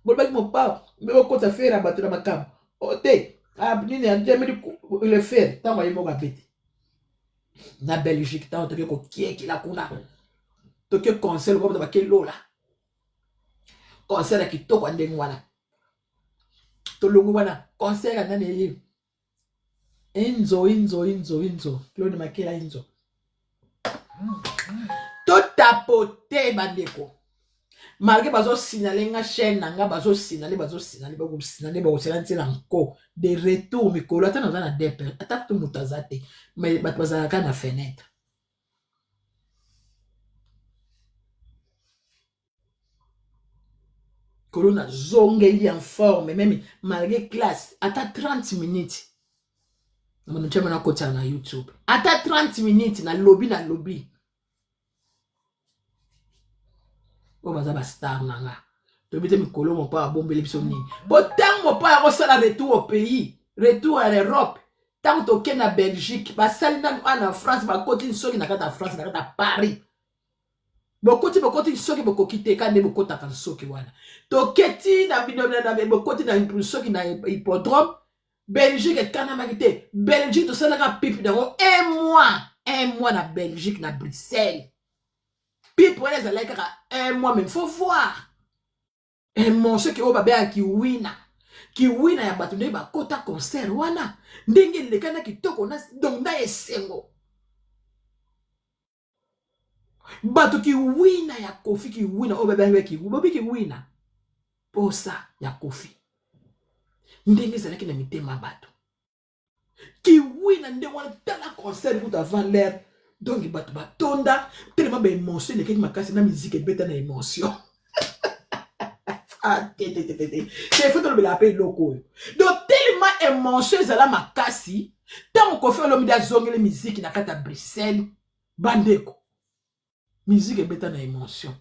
Bolobaki mopao mbe bokota fere ya bato na makambo. O te. Ah nini andemeli le fere ntango aye moko abeti. Na Belgique ntango toke kokiekila kuna. Toke concert lokola bato bake lola. Concert ya kitoko ya ndenge wana. Tolongwe wana concert ya nani eye? Enzo Enzo Enzo Enzo Claude Makela Enzo. Totapote bandeko. Malgré bazo signaler nga chaîne na nga bazo signaler bazo signaler bako signaler bako signaler ntina nko de retour mikolo ata naza na DP ata kutu moto aza te mais bato bazalaka na fenêtre. Kolo nazongeli en forme meme malgré classe ata 30 minutes namona ntiama nakotisa na YouTube ata 30 minutes nalobi nalobi oyo baza bastar na nga toyebi te mikolo mopao abombeli biso nini mpo ntango mopao akosala retour au pays retour à l'Europe ntango toke na Belgique basali nanu awa na France bakoti nsoki na kati ya France na kati ya Paris bokoti bokoti nsoki bokoki te kaka nde bokotaka nsoki wana toketi na bino bokoti na nsoki na hippodrome Belgique ekanamaki te Belgique tosalaka pipe nango un mois un mois na Belgique na Bruxelles pipe wana ezalaki kaka un mois mais faut voir un morceau ki oyo babengaka kiwina kiwina ya bato ndenge bakota concert wana ndenge eleka na kitoko na donc na esengo bato kiwina ya Koffi kiwina oyo babengaka kiwina bobi kiwina posa ya Koffi ndenge ezalaki na mitema bato kiwina ndenge wana tala concert kutu avant l'heure donc bato batonda telema ba émotion elekaki makasi na musique ebeta na émotion ah, te te te te te te faut tolobela mpe eloko oyo donc tellement émotion ezala makasi ntango Koffi Olomide azongeli musique na kati ya Bruxelles bandeko musique ebeta na émotion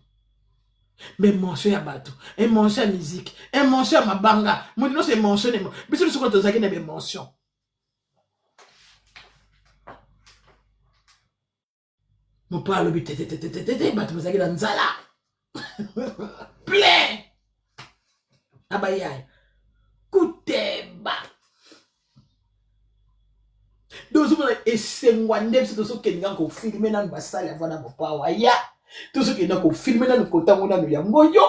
mais émotion ya bato émotion ya musique émotion ya mabanga moto nyonso émotion na biso biso tozalaki na baémotion mopa alobi tetetetetete bato bazalaki na nzala plein na bayaya kuteba tozomona esengwa nde biso tozokende kaka kofilme nanu basali avant na mopawa ya tozokende kofilme nanu kotango nanu yango yo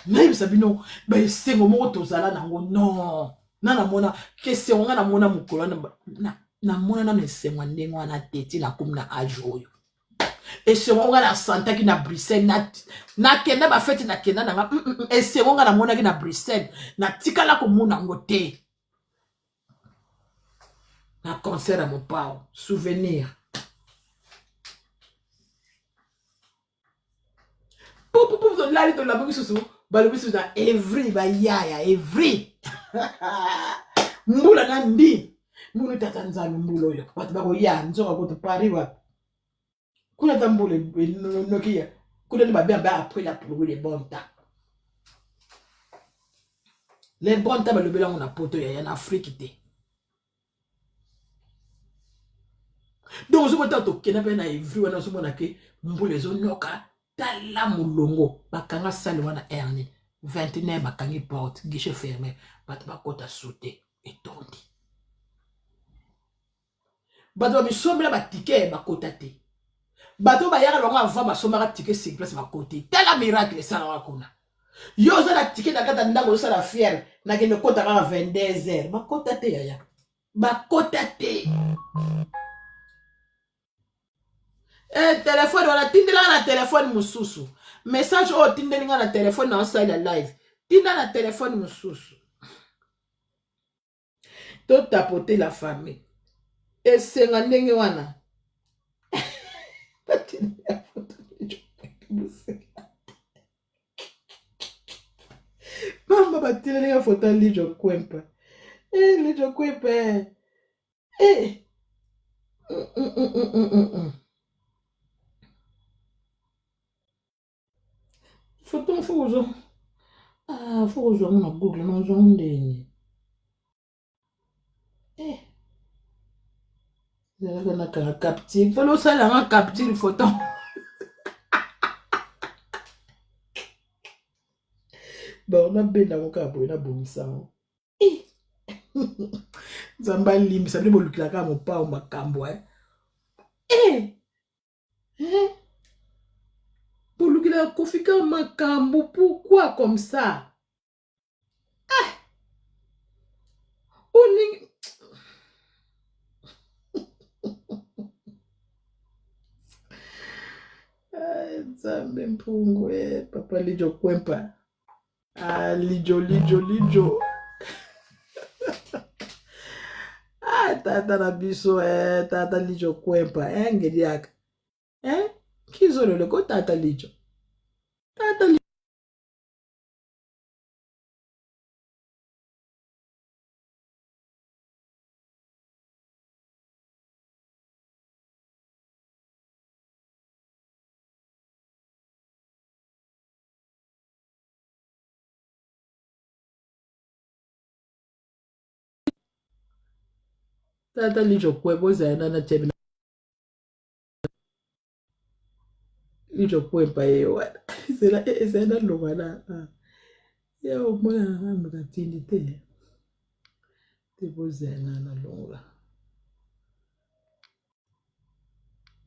nayebisa bino baesengo moko tozala nango non na namona kesengo nga namona mokolo wana namona nano esengo ya ndenge wana te ti nakomi na age oyo esengo nga nasantaki na Bruxelles nakenda bafete nakenda nanga esengo nga namonaki na Bruxelles natikala komona yango te na concert ya mopao souvenir pupupu tolali tolamuki susu balobi susu na evry bayaya evry mbula na ndi mbulu tata nzambe mbula oyo bato bakoya nzoka kutu Paris wapi kuna ata mbula enoki ya kuna nde babe ba après la pluie le bon temps le bon temps balobeli yango na poto yaya na Afrique te donc ozomona ntango tokenda mpe na Evry wana ozomona ke mbula ezonoka tala molongo bakanga sale wana heure 29 bakangi porte guichet fermé bato bakota sute etondi. Bato bamisombela ba ticket bakota te. Bato bayaka bango avant basombaka ticket sur place bakoti. Tala miracle esalaka kuna. Yo oza na ticket na kati ya ndako ozosala fiere, nakende kota kaka 22 heures. Bakota te yaya. Bakota te. Eh, telefone wana tindelaka na telefone mosusu. Message oyo otindeli nga na telefone na osalela live. Tinda na telefone mosusu. To tapoter la famille. Esenga ndenge wana. Pamba batineli nga foto ya Lijo Kwempa. Eh, Lijo Kwempa. Eh. eh. Mm, mm, mm, mm, mm, mm. mm. Foto fo kozwa. Ah, fo kozwa ngo na Google, nazwa ngo ndenge. Eh. Ezalaka na kaka capture. Fallait osala nga capture photo. Bon, nabenda yango kaka boye nabongisa yango. Eh. Nzambe alimbisa bino bolukelaka mopao makambo eh. Eh. Eh? Bolukelaka Koffi kaka makambo pourquoi comme ça? Ah! Olingi Nzambe mpungu eh, papa Lijo Kwempa. Ah, Lijo Lijo Lijo. Ah, tata na biso eh, tata Lijo Kwempa eh, ngeliaka. Eh, kizolole ko tata Lijo. Tata Lijo. Tata Lijo Kwempa ozala nana tyebi Lijo Kwempa ye wana ezala ezala naloba na ah. ye omona na moto atindi te te bozala na nalongola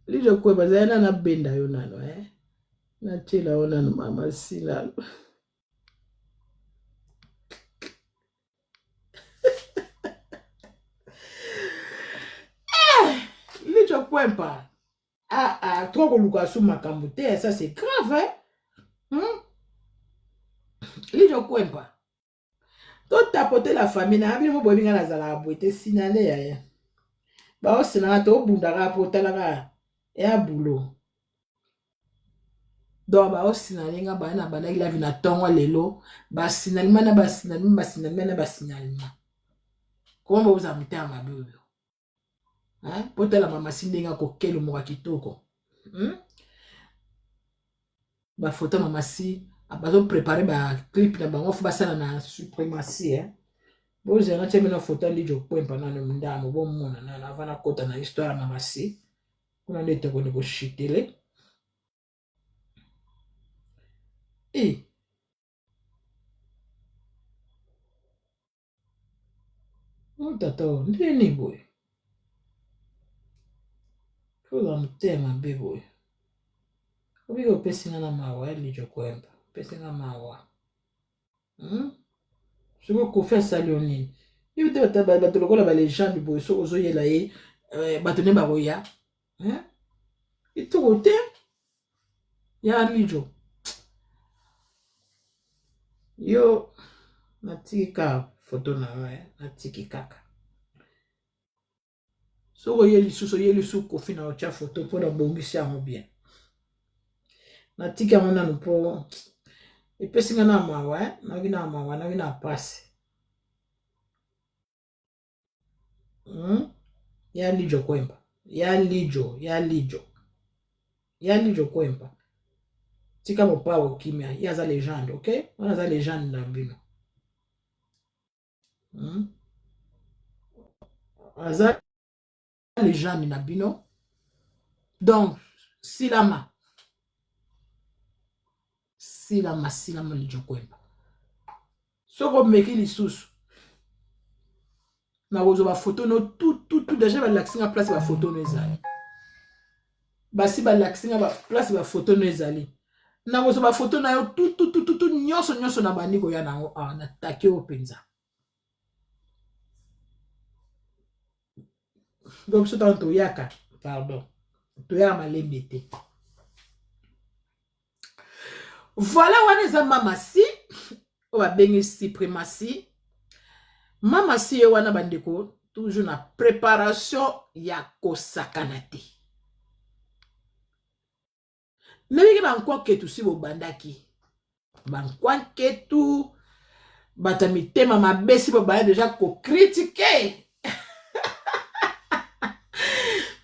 Lijo Kwempa zala na nabenda yo nano eh natiela yo nano mama sinano Lijo Kwempa ah ah trop koluka su makambo te ça c'est grave hein? Hmm? Lijo Kwempa to tapoter la famille na bino boyebi nga nazalaka boye te signale yaya baosinanga tobundaka po otalaka ya boulot donc baosinale nga baya na bandaki lavi na ntongo lelo basinalima na basinalima basinalima na basinalima koma bozala motema mabe oyo po tala mama si ndenge akokelo moka kitoko hmm? bafoto ya mama si bazoprepare baclip na bango fo basala na suprématie eh? bozela natia bino foto ya Lijo Kwempa nano ndambo bomona nano avant nakota na histoire ya mama si kuna nde tokende koshitele e Oh, tata oyo ndenge nini boye kozala motema mabe boye obiki opesi nga na mawa ya Lijo Kwempa opesi nga mawa hmm? Soki Koffi asali yo nini yebi te bato lokola balegende boye soki ozoyela ye eh, bato nde bakoya kitoko te ya Lijo yo natiki kaka foto na yo eh, natiki kaka soki oye lisusu oye lisusu Koffi na otya foto mpo nabongisi yango bien natiki yango nanu mpo epesi nga na mawa eh, nayoki na mawa nayoki na pasi hmm? Ya Lijo Kwempa ya Lijo ya Lijo ya Lijo Kwempa tika mopao kimia ye aza legende ok wana aza legende na bino hmm? Aza legende na bino donc silama silama silama Lijo Kwempa soki omeki lisusu. Nakozwa ba photo no tout tout tout deja balakisi nga place ba photo no ezali. Basi balakisi nga ba place ba photo no ezali. Nakozwa ba photo na yo tout tout tout tout nyonso nyonso na bandi koya na yango awa na take oyo mpenza. Donc biso ntango toyaka pardon toyaka malembe te. Voilà wana eza mama si oyo babengi suprematie. Mama si ye wana bandeko toujours na préparation ya kosakana te. Ndenge bankwaketu si bobandaki bankwanketu bato ya mitema mabe si bobanda deja kokritike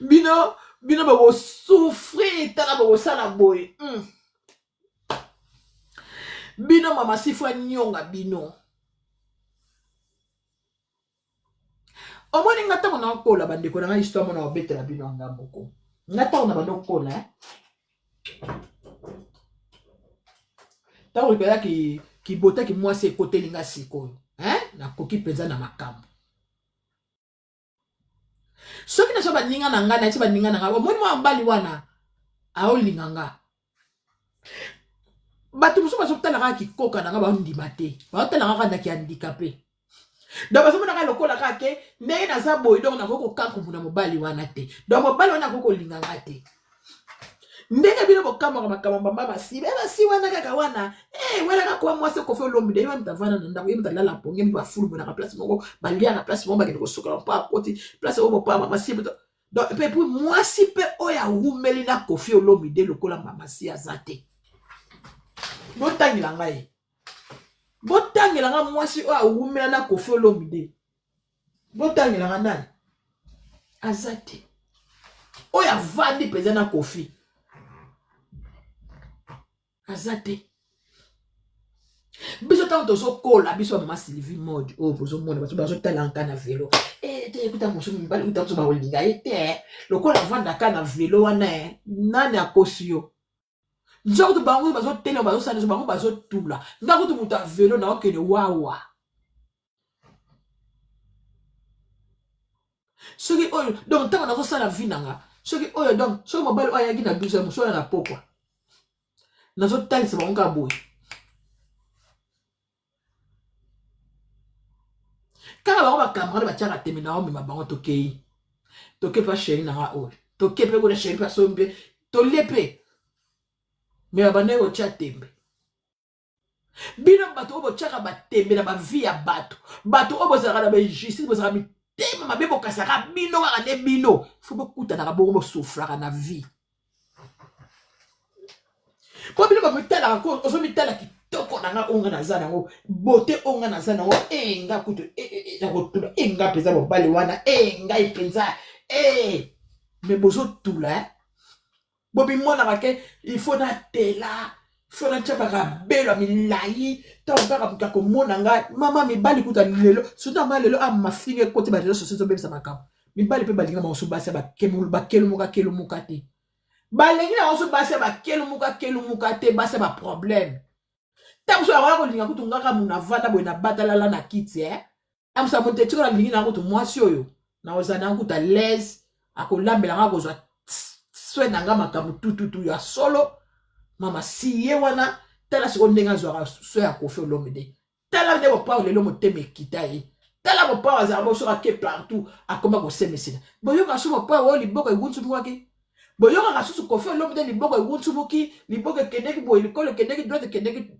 bino bino bokosouffrir tala bokosala boye mm. Bino mama sifu anyonga bino. Omoni nga ntango nakola bandeko na ngai histoire mona obetela bino nga moko. Nga ntango na bando kola eh? Ntango mpenza kibotaki mwasi ekoteli nga sikoyo eh? Nakoki mpenza na makambo. Soki nazo baninga na ngai nayesi baninga na ngai omoni mwa mobali wana aolinga nga bato mosusu bazotala kaka kikoka na nga baondima te baotala kaka na kihandikape donc bazomona kaka lokola kaka ke ndenge naza boye donc nakoki kokankumuna mobali wana te donc mobali wana akoki kolinga nga te ndenge bino bokamwaka makambo mama basi be basi wana kaka wana eh, wana kaka kwa mwasi Koffi Olomide ye moto avanda na ndako ye moto alala pongi ye moto bafulumonaka place moko baliaka place moko bakende kosukola mpo akoti place oyo mopa mama si moto donc mpe puis mwasi mpe oyo awumeli na Koffi Olomide lokola mama si aza te. Botangela ngai, botangela ngai mwasi oyo awumela na Koffi Olomide, botangela ngai nani aza te oyo avandi mpenza na Koffi aza te. Biso ntango tozokola biso ba mama Sylvie mode oyo bozomona bato bazotala nka na velo eh, te kuta mosusu mibali kuta mosusu bakolinga ye te lokola avandaka na velo wana eh, nani akosi yo nzoka kutu bango bazotelema bazosala nyonso bango bazotula nga kutu moto ya velo na okende wawa soki oyo donc ntango nazosala vi na nga soki oyo donc soki mobali oyo ayaki na 12 mosusu oyo na pokwa nazotalisa bango kaka boye kaka bango bacamarade batiaka teme na omema bango tokei toke mpe sheri na nga oyo toke mpe kuna sheri mpe asombi mpe tolie mpe me babandaki kotya tembe. Bino bato oyo botyaka batembe na bavie ya bato, bato oyo bozalaka na bainjustice, bozalaka mitema mabe, bokasaka bino kaka nde bino fo bokutanaka bongo, bosufraka na vie mpo bino bamitalaka ko ozomitala kitoko na nga oyo nga naza nango bote oyo nga naza nango e nga kutu nakotula e nga mpenza mobali wana e ngai mpenza e me bozotula eh? Bomimonaka ke il faut natela, faut natya bakabelo ya milai ntango kaka moto akomona ngai. Mama mibali kuta lelo surtout ama lelo a mafinga ekoti ba réseaux sociaux ezobebisa makambo. Mibali mpe balinga bango so basi ya bakelumuka kelumuka te, balingi na bango so basi ya bakelumuka kelumuka te, basi ya baproblème. Ntango mosusu akoya kolinga kutu ngaka munavanda boye na batalala na kiti eh? Amsa moto etikala alingi na kutu mwasi oyo na ozala na kutu à l'aise akolambela nga kozwa soin na nga makambo tututu ya solo mama si ye wana tala sikoyo ndenge azwaka soin ya Koffi Olomide tala nde mopao lelo motema ekita ye tala mopao azala boso ake partout akoma kosemesela boyoka so mopao oyo liboko ewunsumuwaki boyokaka susu Koffi Olomide liboko ewunsumuki liboko ekendeki boye likolo ekendeki droite ekendeki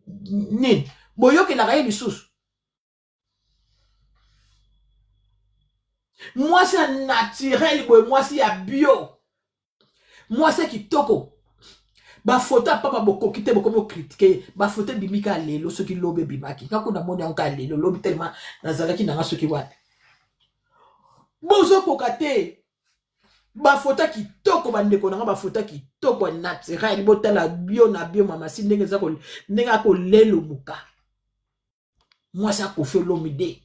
nini boyokelaka ye lisusu mwasi ya naturel boye mwasi ya bio mwasi ya kitoko bafoto ya papa bokoki te bokomi okritike ye bafoto ebimi kaka lelo soki lobi ebimaki nga kuna moni yango kaka lelo lobi telema nazalaki nanga soki wapi bozokoka te bafoto ya kitoko bandeko nanga bafoto ya kitoko ya naturel botala bio na bio mamasi ndenge eza ndenge akolelumuka mwasi ya Koffi Olomide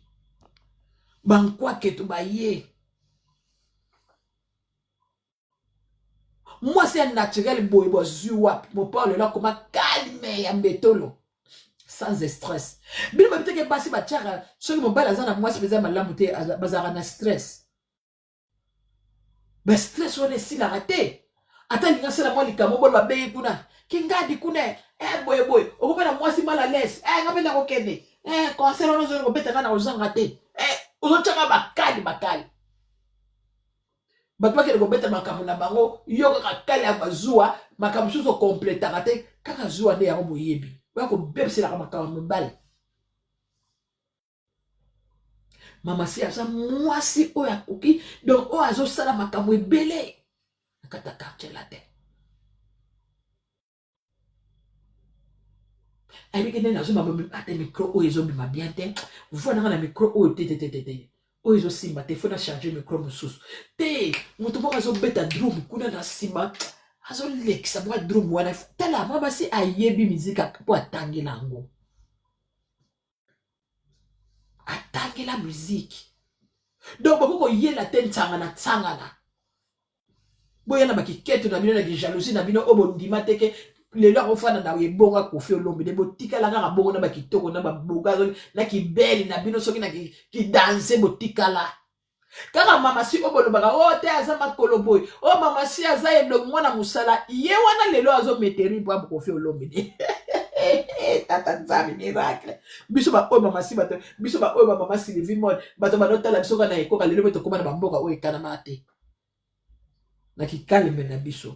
bankwaketo baye mwasi ya naturel boye bozwi wapi mopao lelo akoma calme ya mbetolo. sans stress. Bino babi teke basi batiaka soki mobali aza na mwasi mpenza malamu te, bazalaka na stress. Ba stress wana esilaka te. Ata alingi asala mwa likambo bolo babengi kuna kingadi kuna eh, boye boye okomona mwasi mal à l'aise eh, nga mpe nakokende eh, concert wana ozongi kobeta nga na kozanga te eh, ozotyaka bakali bakali bato bakende kobeta makambo na bango yo kaka kali ya bazuwa makambo mosusu okompletaka te kaka zuwa nde yango boyebi oya kobebiselaka makambo ya mobali. Mama si aza mwasi oyo akoki donc oyo azosala makambo ebele na kati ya quartier latin. Ayebi ke nde nazobima ata micro oyo ezobima bien te, voi nanga na micro oyo te te te te te oyo ezosimba te, fo na charge micro mosusu te. Moto moko azobeta drum kuna na nsima, azolekisa mwa drum wana. Tala, mama si ayebi mizika mpo atangela yango, atangela miziki. Donc bokoki koyela te ntsangana ntsangana, boya na bakiketo na bino na kijalousie na bino oyo bondima te ke lelo akofanda na ebonga Koffi Olomide. Botikala kaka bongo na bakitoko na baboga na kibele na bino, soki na kidanse botikala kaka. Mama si oyo bolobaka o oh, te aza makolo boye, o oh, mama si aza elongi mwana mosala ye wana, lelo azometeri mpo Koffi Olomide. Tata Nzambe, miracle! Biso baoyo mama si, bato biso baoyo bamama Sylvie Mode, bato banotala biso kaka na ekoka. Lelo mpe tokóma na bamboka oyo ekanama te na kikaleme na biso,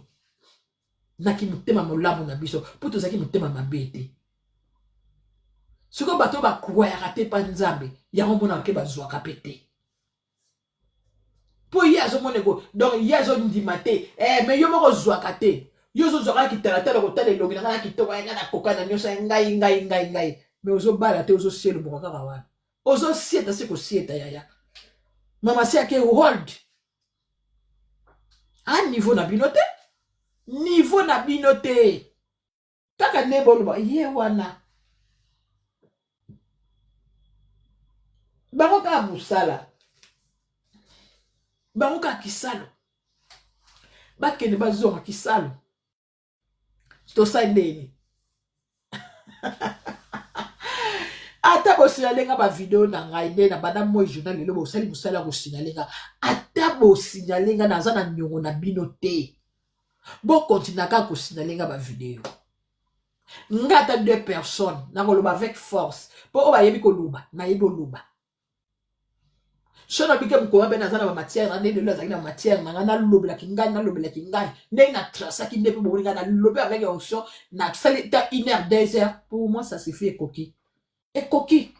na kimotema molamu na biso, mpo tozalaki motema mabe te. Sikoyo bato oyo bakwayaka te mpa Nzambe, yango monaka ke bazwaka mpe te, mpo ye azomona eko donc ye azondima te eh, me yo moko ozwaka te. Yo ozozwaka kitalatala kotala elongi na ngai na kitoko ya ngai na koka na nyonso ya ngai ngai ngai ngai, me ozobala te, ozosieloboka kaka wana, ozosieta se kosieta. Yaya mama si ake hold a niveau na bino te, niveau na bino te, kaka nde boloba ye wana bango kaka mosala, bango kaka kisalo, bakende bazonga kisalo. Tosali ndeni ata bosignale nga bavideo na ngai nde na banda moi journal lelo, bosali mosala ya kosignale nga. Ata bosignale nga, naza na niongo na bino te. Bokontinua kaka kosignale nga bavideo nga ata deux personnes, nakoloba avec force mpo oyo bayebi koloba, nayebi oloba. So nabike mokolo mpe naza na bamatière na nde lelo azalaki na matière na ngai, nalobelaki ngai, nalobelaki ngai ndenge na trasaki nde mpe bomoni ngai nalobi avec onction, nasali ta une heure, 2 heures, pour moi ça suffit, ekoki, ekoki.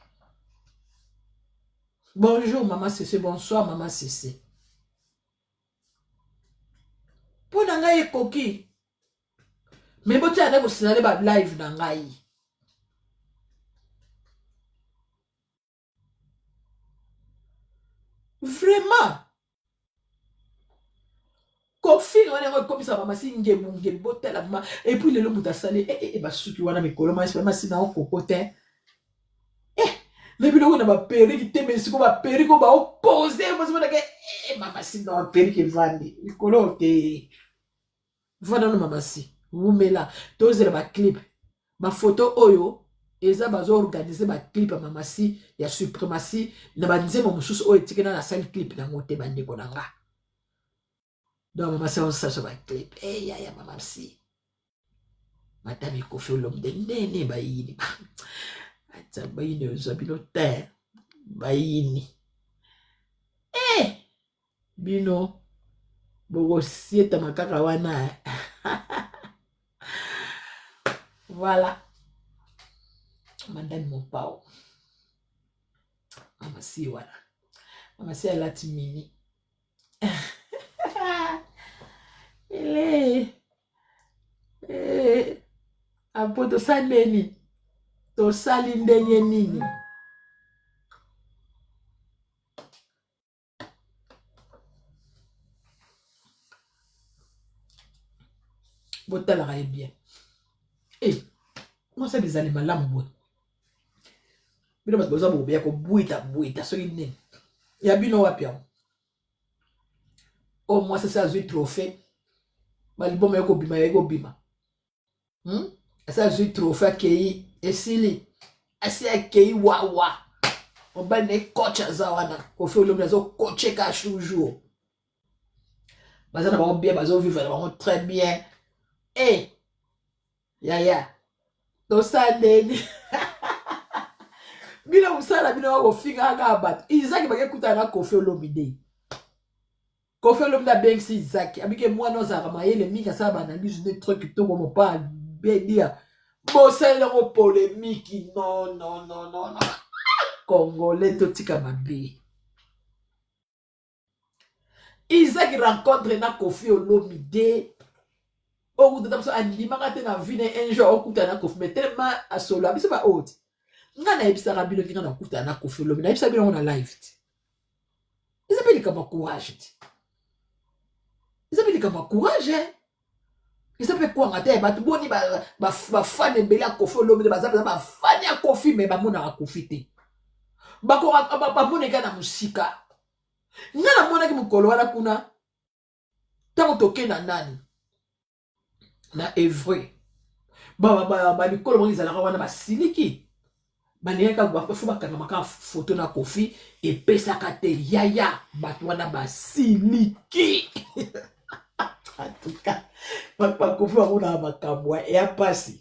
Bonjour mama Sese, bonsoir mama Sese. Mpo na ngai ekoki, me botia nde kosinale ba live na ngai. Vraiment kofinga wana yango ekomisa bamasi ngebu ngebu. Botala vraiment, epuis lelo moto asali eh, eh, eh, basuki wana mikolo masi na okoko te eh, na biloko na baperiki te, me siko baperiki oyo baopose mozimonake eh, mamasi na baperiki evandi likolo te. Vanda no mamasi, wumela, tozela baclip, bafoto oyo eza bazoorganize baclip ya mamasi ya suprématie na banzembo mosusu oyo etikena na sali clip nango te. Bandeko na nga, donc mamasi aosaso baclip eyaya. Eh, mamasi madame Koffi Olomide ndene bayini ata bayini ozwa bino te, bayini eh! Bino bokosietama kaka wana. Voilà, madame Mopao, mama si wana, mama si alati mini ele eh, apo tosali ndeni, tosali ndenge nini? Botalaka ye bien e mwasi bizali malamu boye. Bino bato boza bobeya kobwita bwita soki nini ya bino wapi yango oyo mwasi asi azwi trophée, baliboma ye kobima, ye kobima, Asi azwi trophée, akei, esili. Asi akei wawa. Mobali na ye coach aza wana. Koffi Olomide azo coacher ka toujours. Baza na bango bien, bazo vivre na bango très bien. Eh, yaya, tosala ndeni. Bino mosala bino bakofinga kaka bato. Isaac bake kutana na Koffi Olomide. Koffi Olomide abengisi Isaac abike mwana ozalaka mayele mingi asala ba analyse nde trop kitoko mopa bedia bosaleli yango polemiki non non non non non congolais totika mabe Isaac rencontre na Koffi Olomide okutata biso andimaka te na vie na un jour okutana na Koffi mais tellement asolola biso ba oyo ti nga nayebisaka bino ndenge nakutana na Koffi Olomide nayebisa bino yango na live ti eza mpe likambo ya courage te eza mpe likambo ya courage eh? eza mpe kwanga te bato boni bafani ebele ya kofi olomide baza mpenza bafani ya kofi me bamonaka kofi te bamoneka na mosika nga namonaki mokolo wana kuna ntango toke na nani na evre balikolo bango ezalaka wana basiliki balingaki fo bakangama kaka foto na kofi epesaka te yaya bato wana basiliki atuka bakofi bamonaka makambo ya mpasi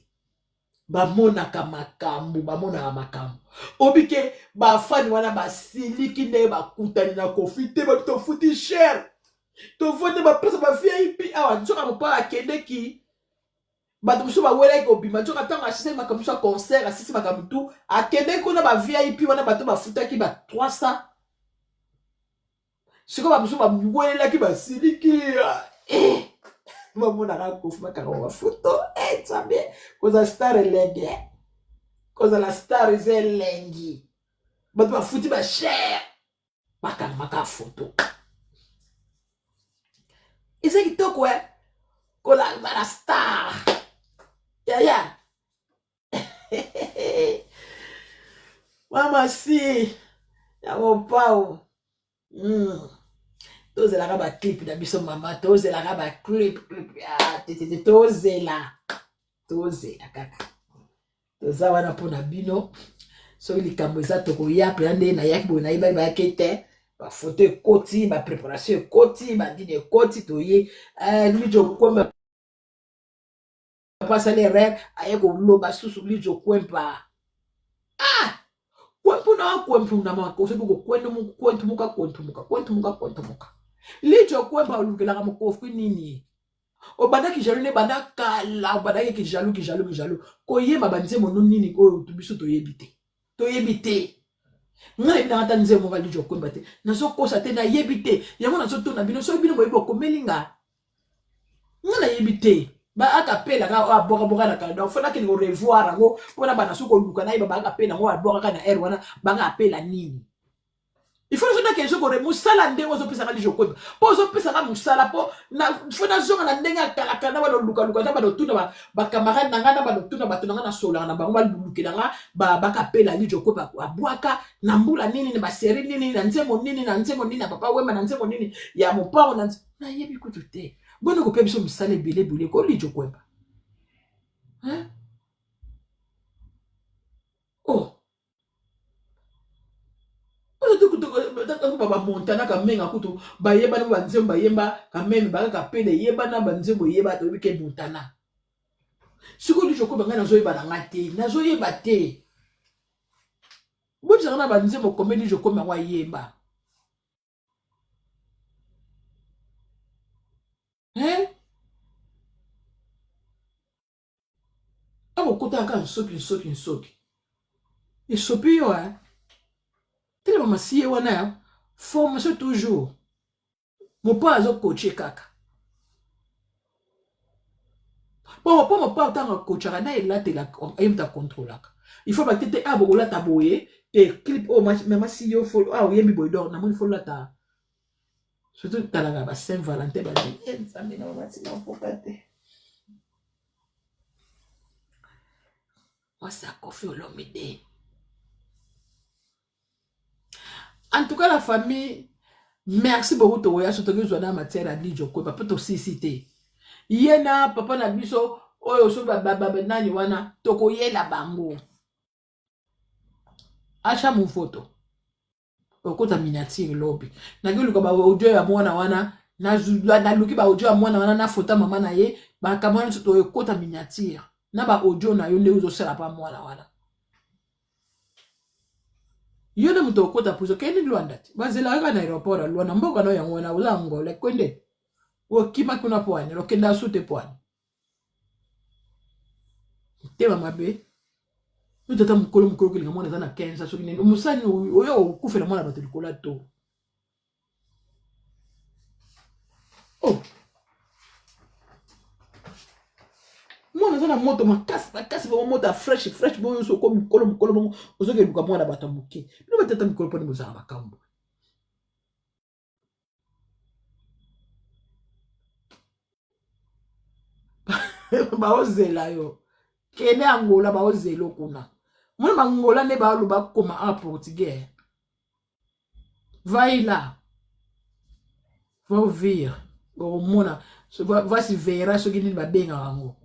bamonaka makambo bamonaka makambo obike bafani wana basiliki ndenge bakutani na kofi te bato tofuti cher tovandi bapesa ba vip awa nzoka mopala akendeki bato mosusu bawelaki kobima nzoka ntango asisaki makambo mosusu ya concert asisi makambo tu akendeki kuna ba vip wana bato bafutaki ba 300 sikoyo bamosusu bawelelaki basiliki eh, bamonaka kofi bakanga bafoto eh, nzambe kozala star elengi eh. kozala star eza elengi bato bafuti bachere bakangamaka foto eza kitoko eh kolanda la star yaya mama si ya mopao mm. tozelaka baclip na biso mama tozelaka baclip clip ah, tetete tozela tozela kaka toza wana mpo na bino soki likambo eza tokoya mpena nde nayaki boye nayebaki bayaki te bafoto ekoti bapreparation ekoti bandini ekoti toye eh, lijo kwemba asali erreur aye koloba susu lijo kwempa ah kwempuna kwempuna makoso biko kwentumuka kwentumuka kwentumuka kwentumuka lijo kwempa olukelaka mokofi nini obanda kijaloux ne banda kala obandaki kijaloux kijaloux kijaloux koyemba banzembo no nini oyo biso toyebi te toyebi te ngai nayebi nanga ata nzembo moko aliji okoyemba te nazokosa te nayebi te yango nazotuna bino soki bino boyebi okomeli nga ngai nayebi te baakapela kaka oyo abwakaboka na kala donc fo nakende korevoir yango mpona bana soki koluka nayeba baakapela yango abwakaka na aire wana baka apela nini il faut nazo nakende soko mosala ndenge ozopesa nga lijo koyeba mpo ozopesa nga mosala mpo fo nazonga na ndenge ya kalakala na bana olukaluka na bana otuna bacamarade na ngai na bana otuna bato na ngai nasolaka na bango balulukela nga bakapela lijo koyeba abwaka na mbula nini na baserie nini na nzembo nini na nzembo nini ya papa wemba na nzembo nini ya mopao na nayebi kutu te boni kopia biso mosala ebele ebele ko lijo koyeba oh bamontana kamenga kutu bayebana banzembo bayemba kameme bakaka pele eyebana banzembo eyeba toyebi ke montana sikoyo lijokoba ngai nazoyeba na ngai te nazoyeba te bobisaka na banzembo kombe lijokoba yango ayemba hein akokotaka kaka nsoki nsoki nsoki esopi yo eh? telema masiye wana ya formation toujours mopa azokoche kaka po po mopa ntango akochaka na elatela ye moto akontrolaka il faut bate te ah bokolata boye te clip oyo oh, mama si yo fo ah oyembi boye donc namoni fo lata surtout talaka ba saint valentin ba eh, nzambe na mama tina okoka te mwasi ya Koffi Olomide en tout cas la famille merci beaucoup tokoya so tokozwa na matière ya lijo koyeba mpo tosisi te ye na papa na biso oyo so nani wana tokoyela bango. Acha movoto okota miniature lobi nakiluka ba audio ya mwana wana naluki ba audio ya mwana wana na foto ya mama na ye makambo wana nyonso ekota miniature na ba audio na yo ndenge ozosala pa mwana wana yo nde moto okota prison kende lwanda te bazelaka kaka na aéroport ya lwanda mboka no yango wana oza angola kwende okima kuna po ani okenda su te po ani motema mabe yo tata mokolo mokolo kolinga mwana aza na 15 soki nini mosani oyo okufela mwana bato likolo ya to oh. mwana aza na moto makasi makasi bongo moto ya fresh fresh bongo nyonso okomi mokolo mokolo bongo ozokeluka mwana bato ya moke bino batata mikolo mponi bozala makambo baozela yo kende angola baozela kuna mona bangola nde baoloba koma a portugais vai là va ouvir okomona va si vera soki nini babengaka yango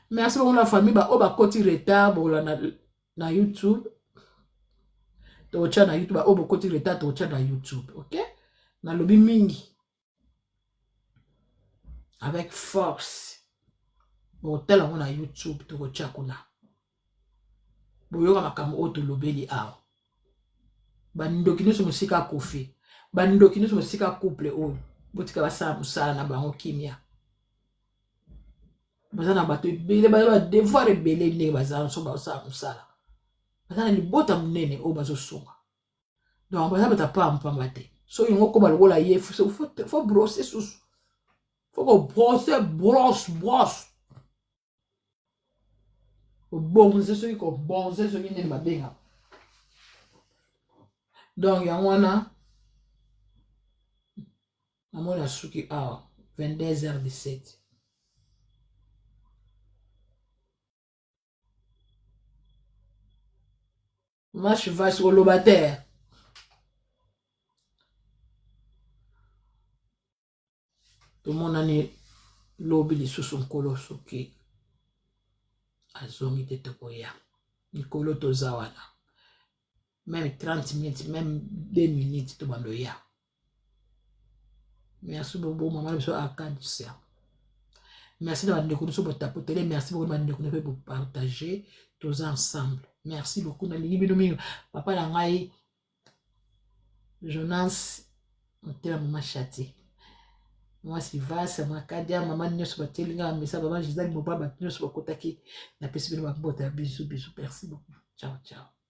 merci beaucoup la famille baoyo bakoti retard bokolanda na youtube tokotya na youtube baoyo bokoti retard tokotya na youtube ok nalobi mingi avec force bokotala yango na youtube tokotya kuna boyoka makambo oyo tolobeli awa bandoki nyonso mosika ya kofi bandoki nyonso mosika ya couple oyo botika basala mosala na bango kimia baza na bato ebele baza badevoir ebele ndenge baza so basala mosala baza na libota monene oyo bazosunga donc baza bato ya pamba te soki yango okoma lokola ye fo brose susu fo kobrose brose brose kobonze soki kobonze soki nini babengaka donc yango wana namoni asuki awa 22h17 Mash vas oloba te. Tomonani lobi lisusu nkolo soki azongi te tokoya mikolo toza wana meme 30 minutes meme 2 minutes tobanda oya merci beaucoup mama na biso akadisia merci na bandeko nyonso botapotele merci beaucoup na bandeko nyonso mpe bopartage toza ensemble merci beaucoup nalingi bino mingi papa na ngai jonas motema mama chati mwasi vase makadia mama nyonso batieli ngai mesa mama gisele moba bato nyonso bakotaki napesi bino bambota ya bizu bizu merci beaucoup ciao ciao.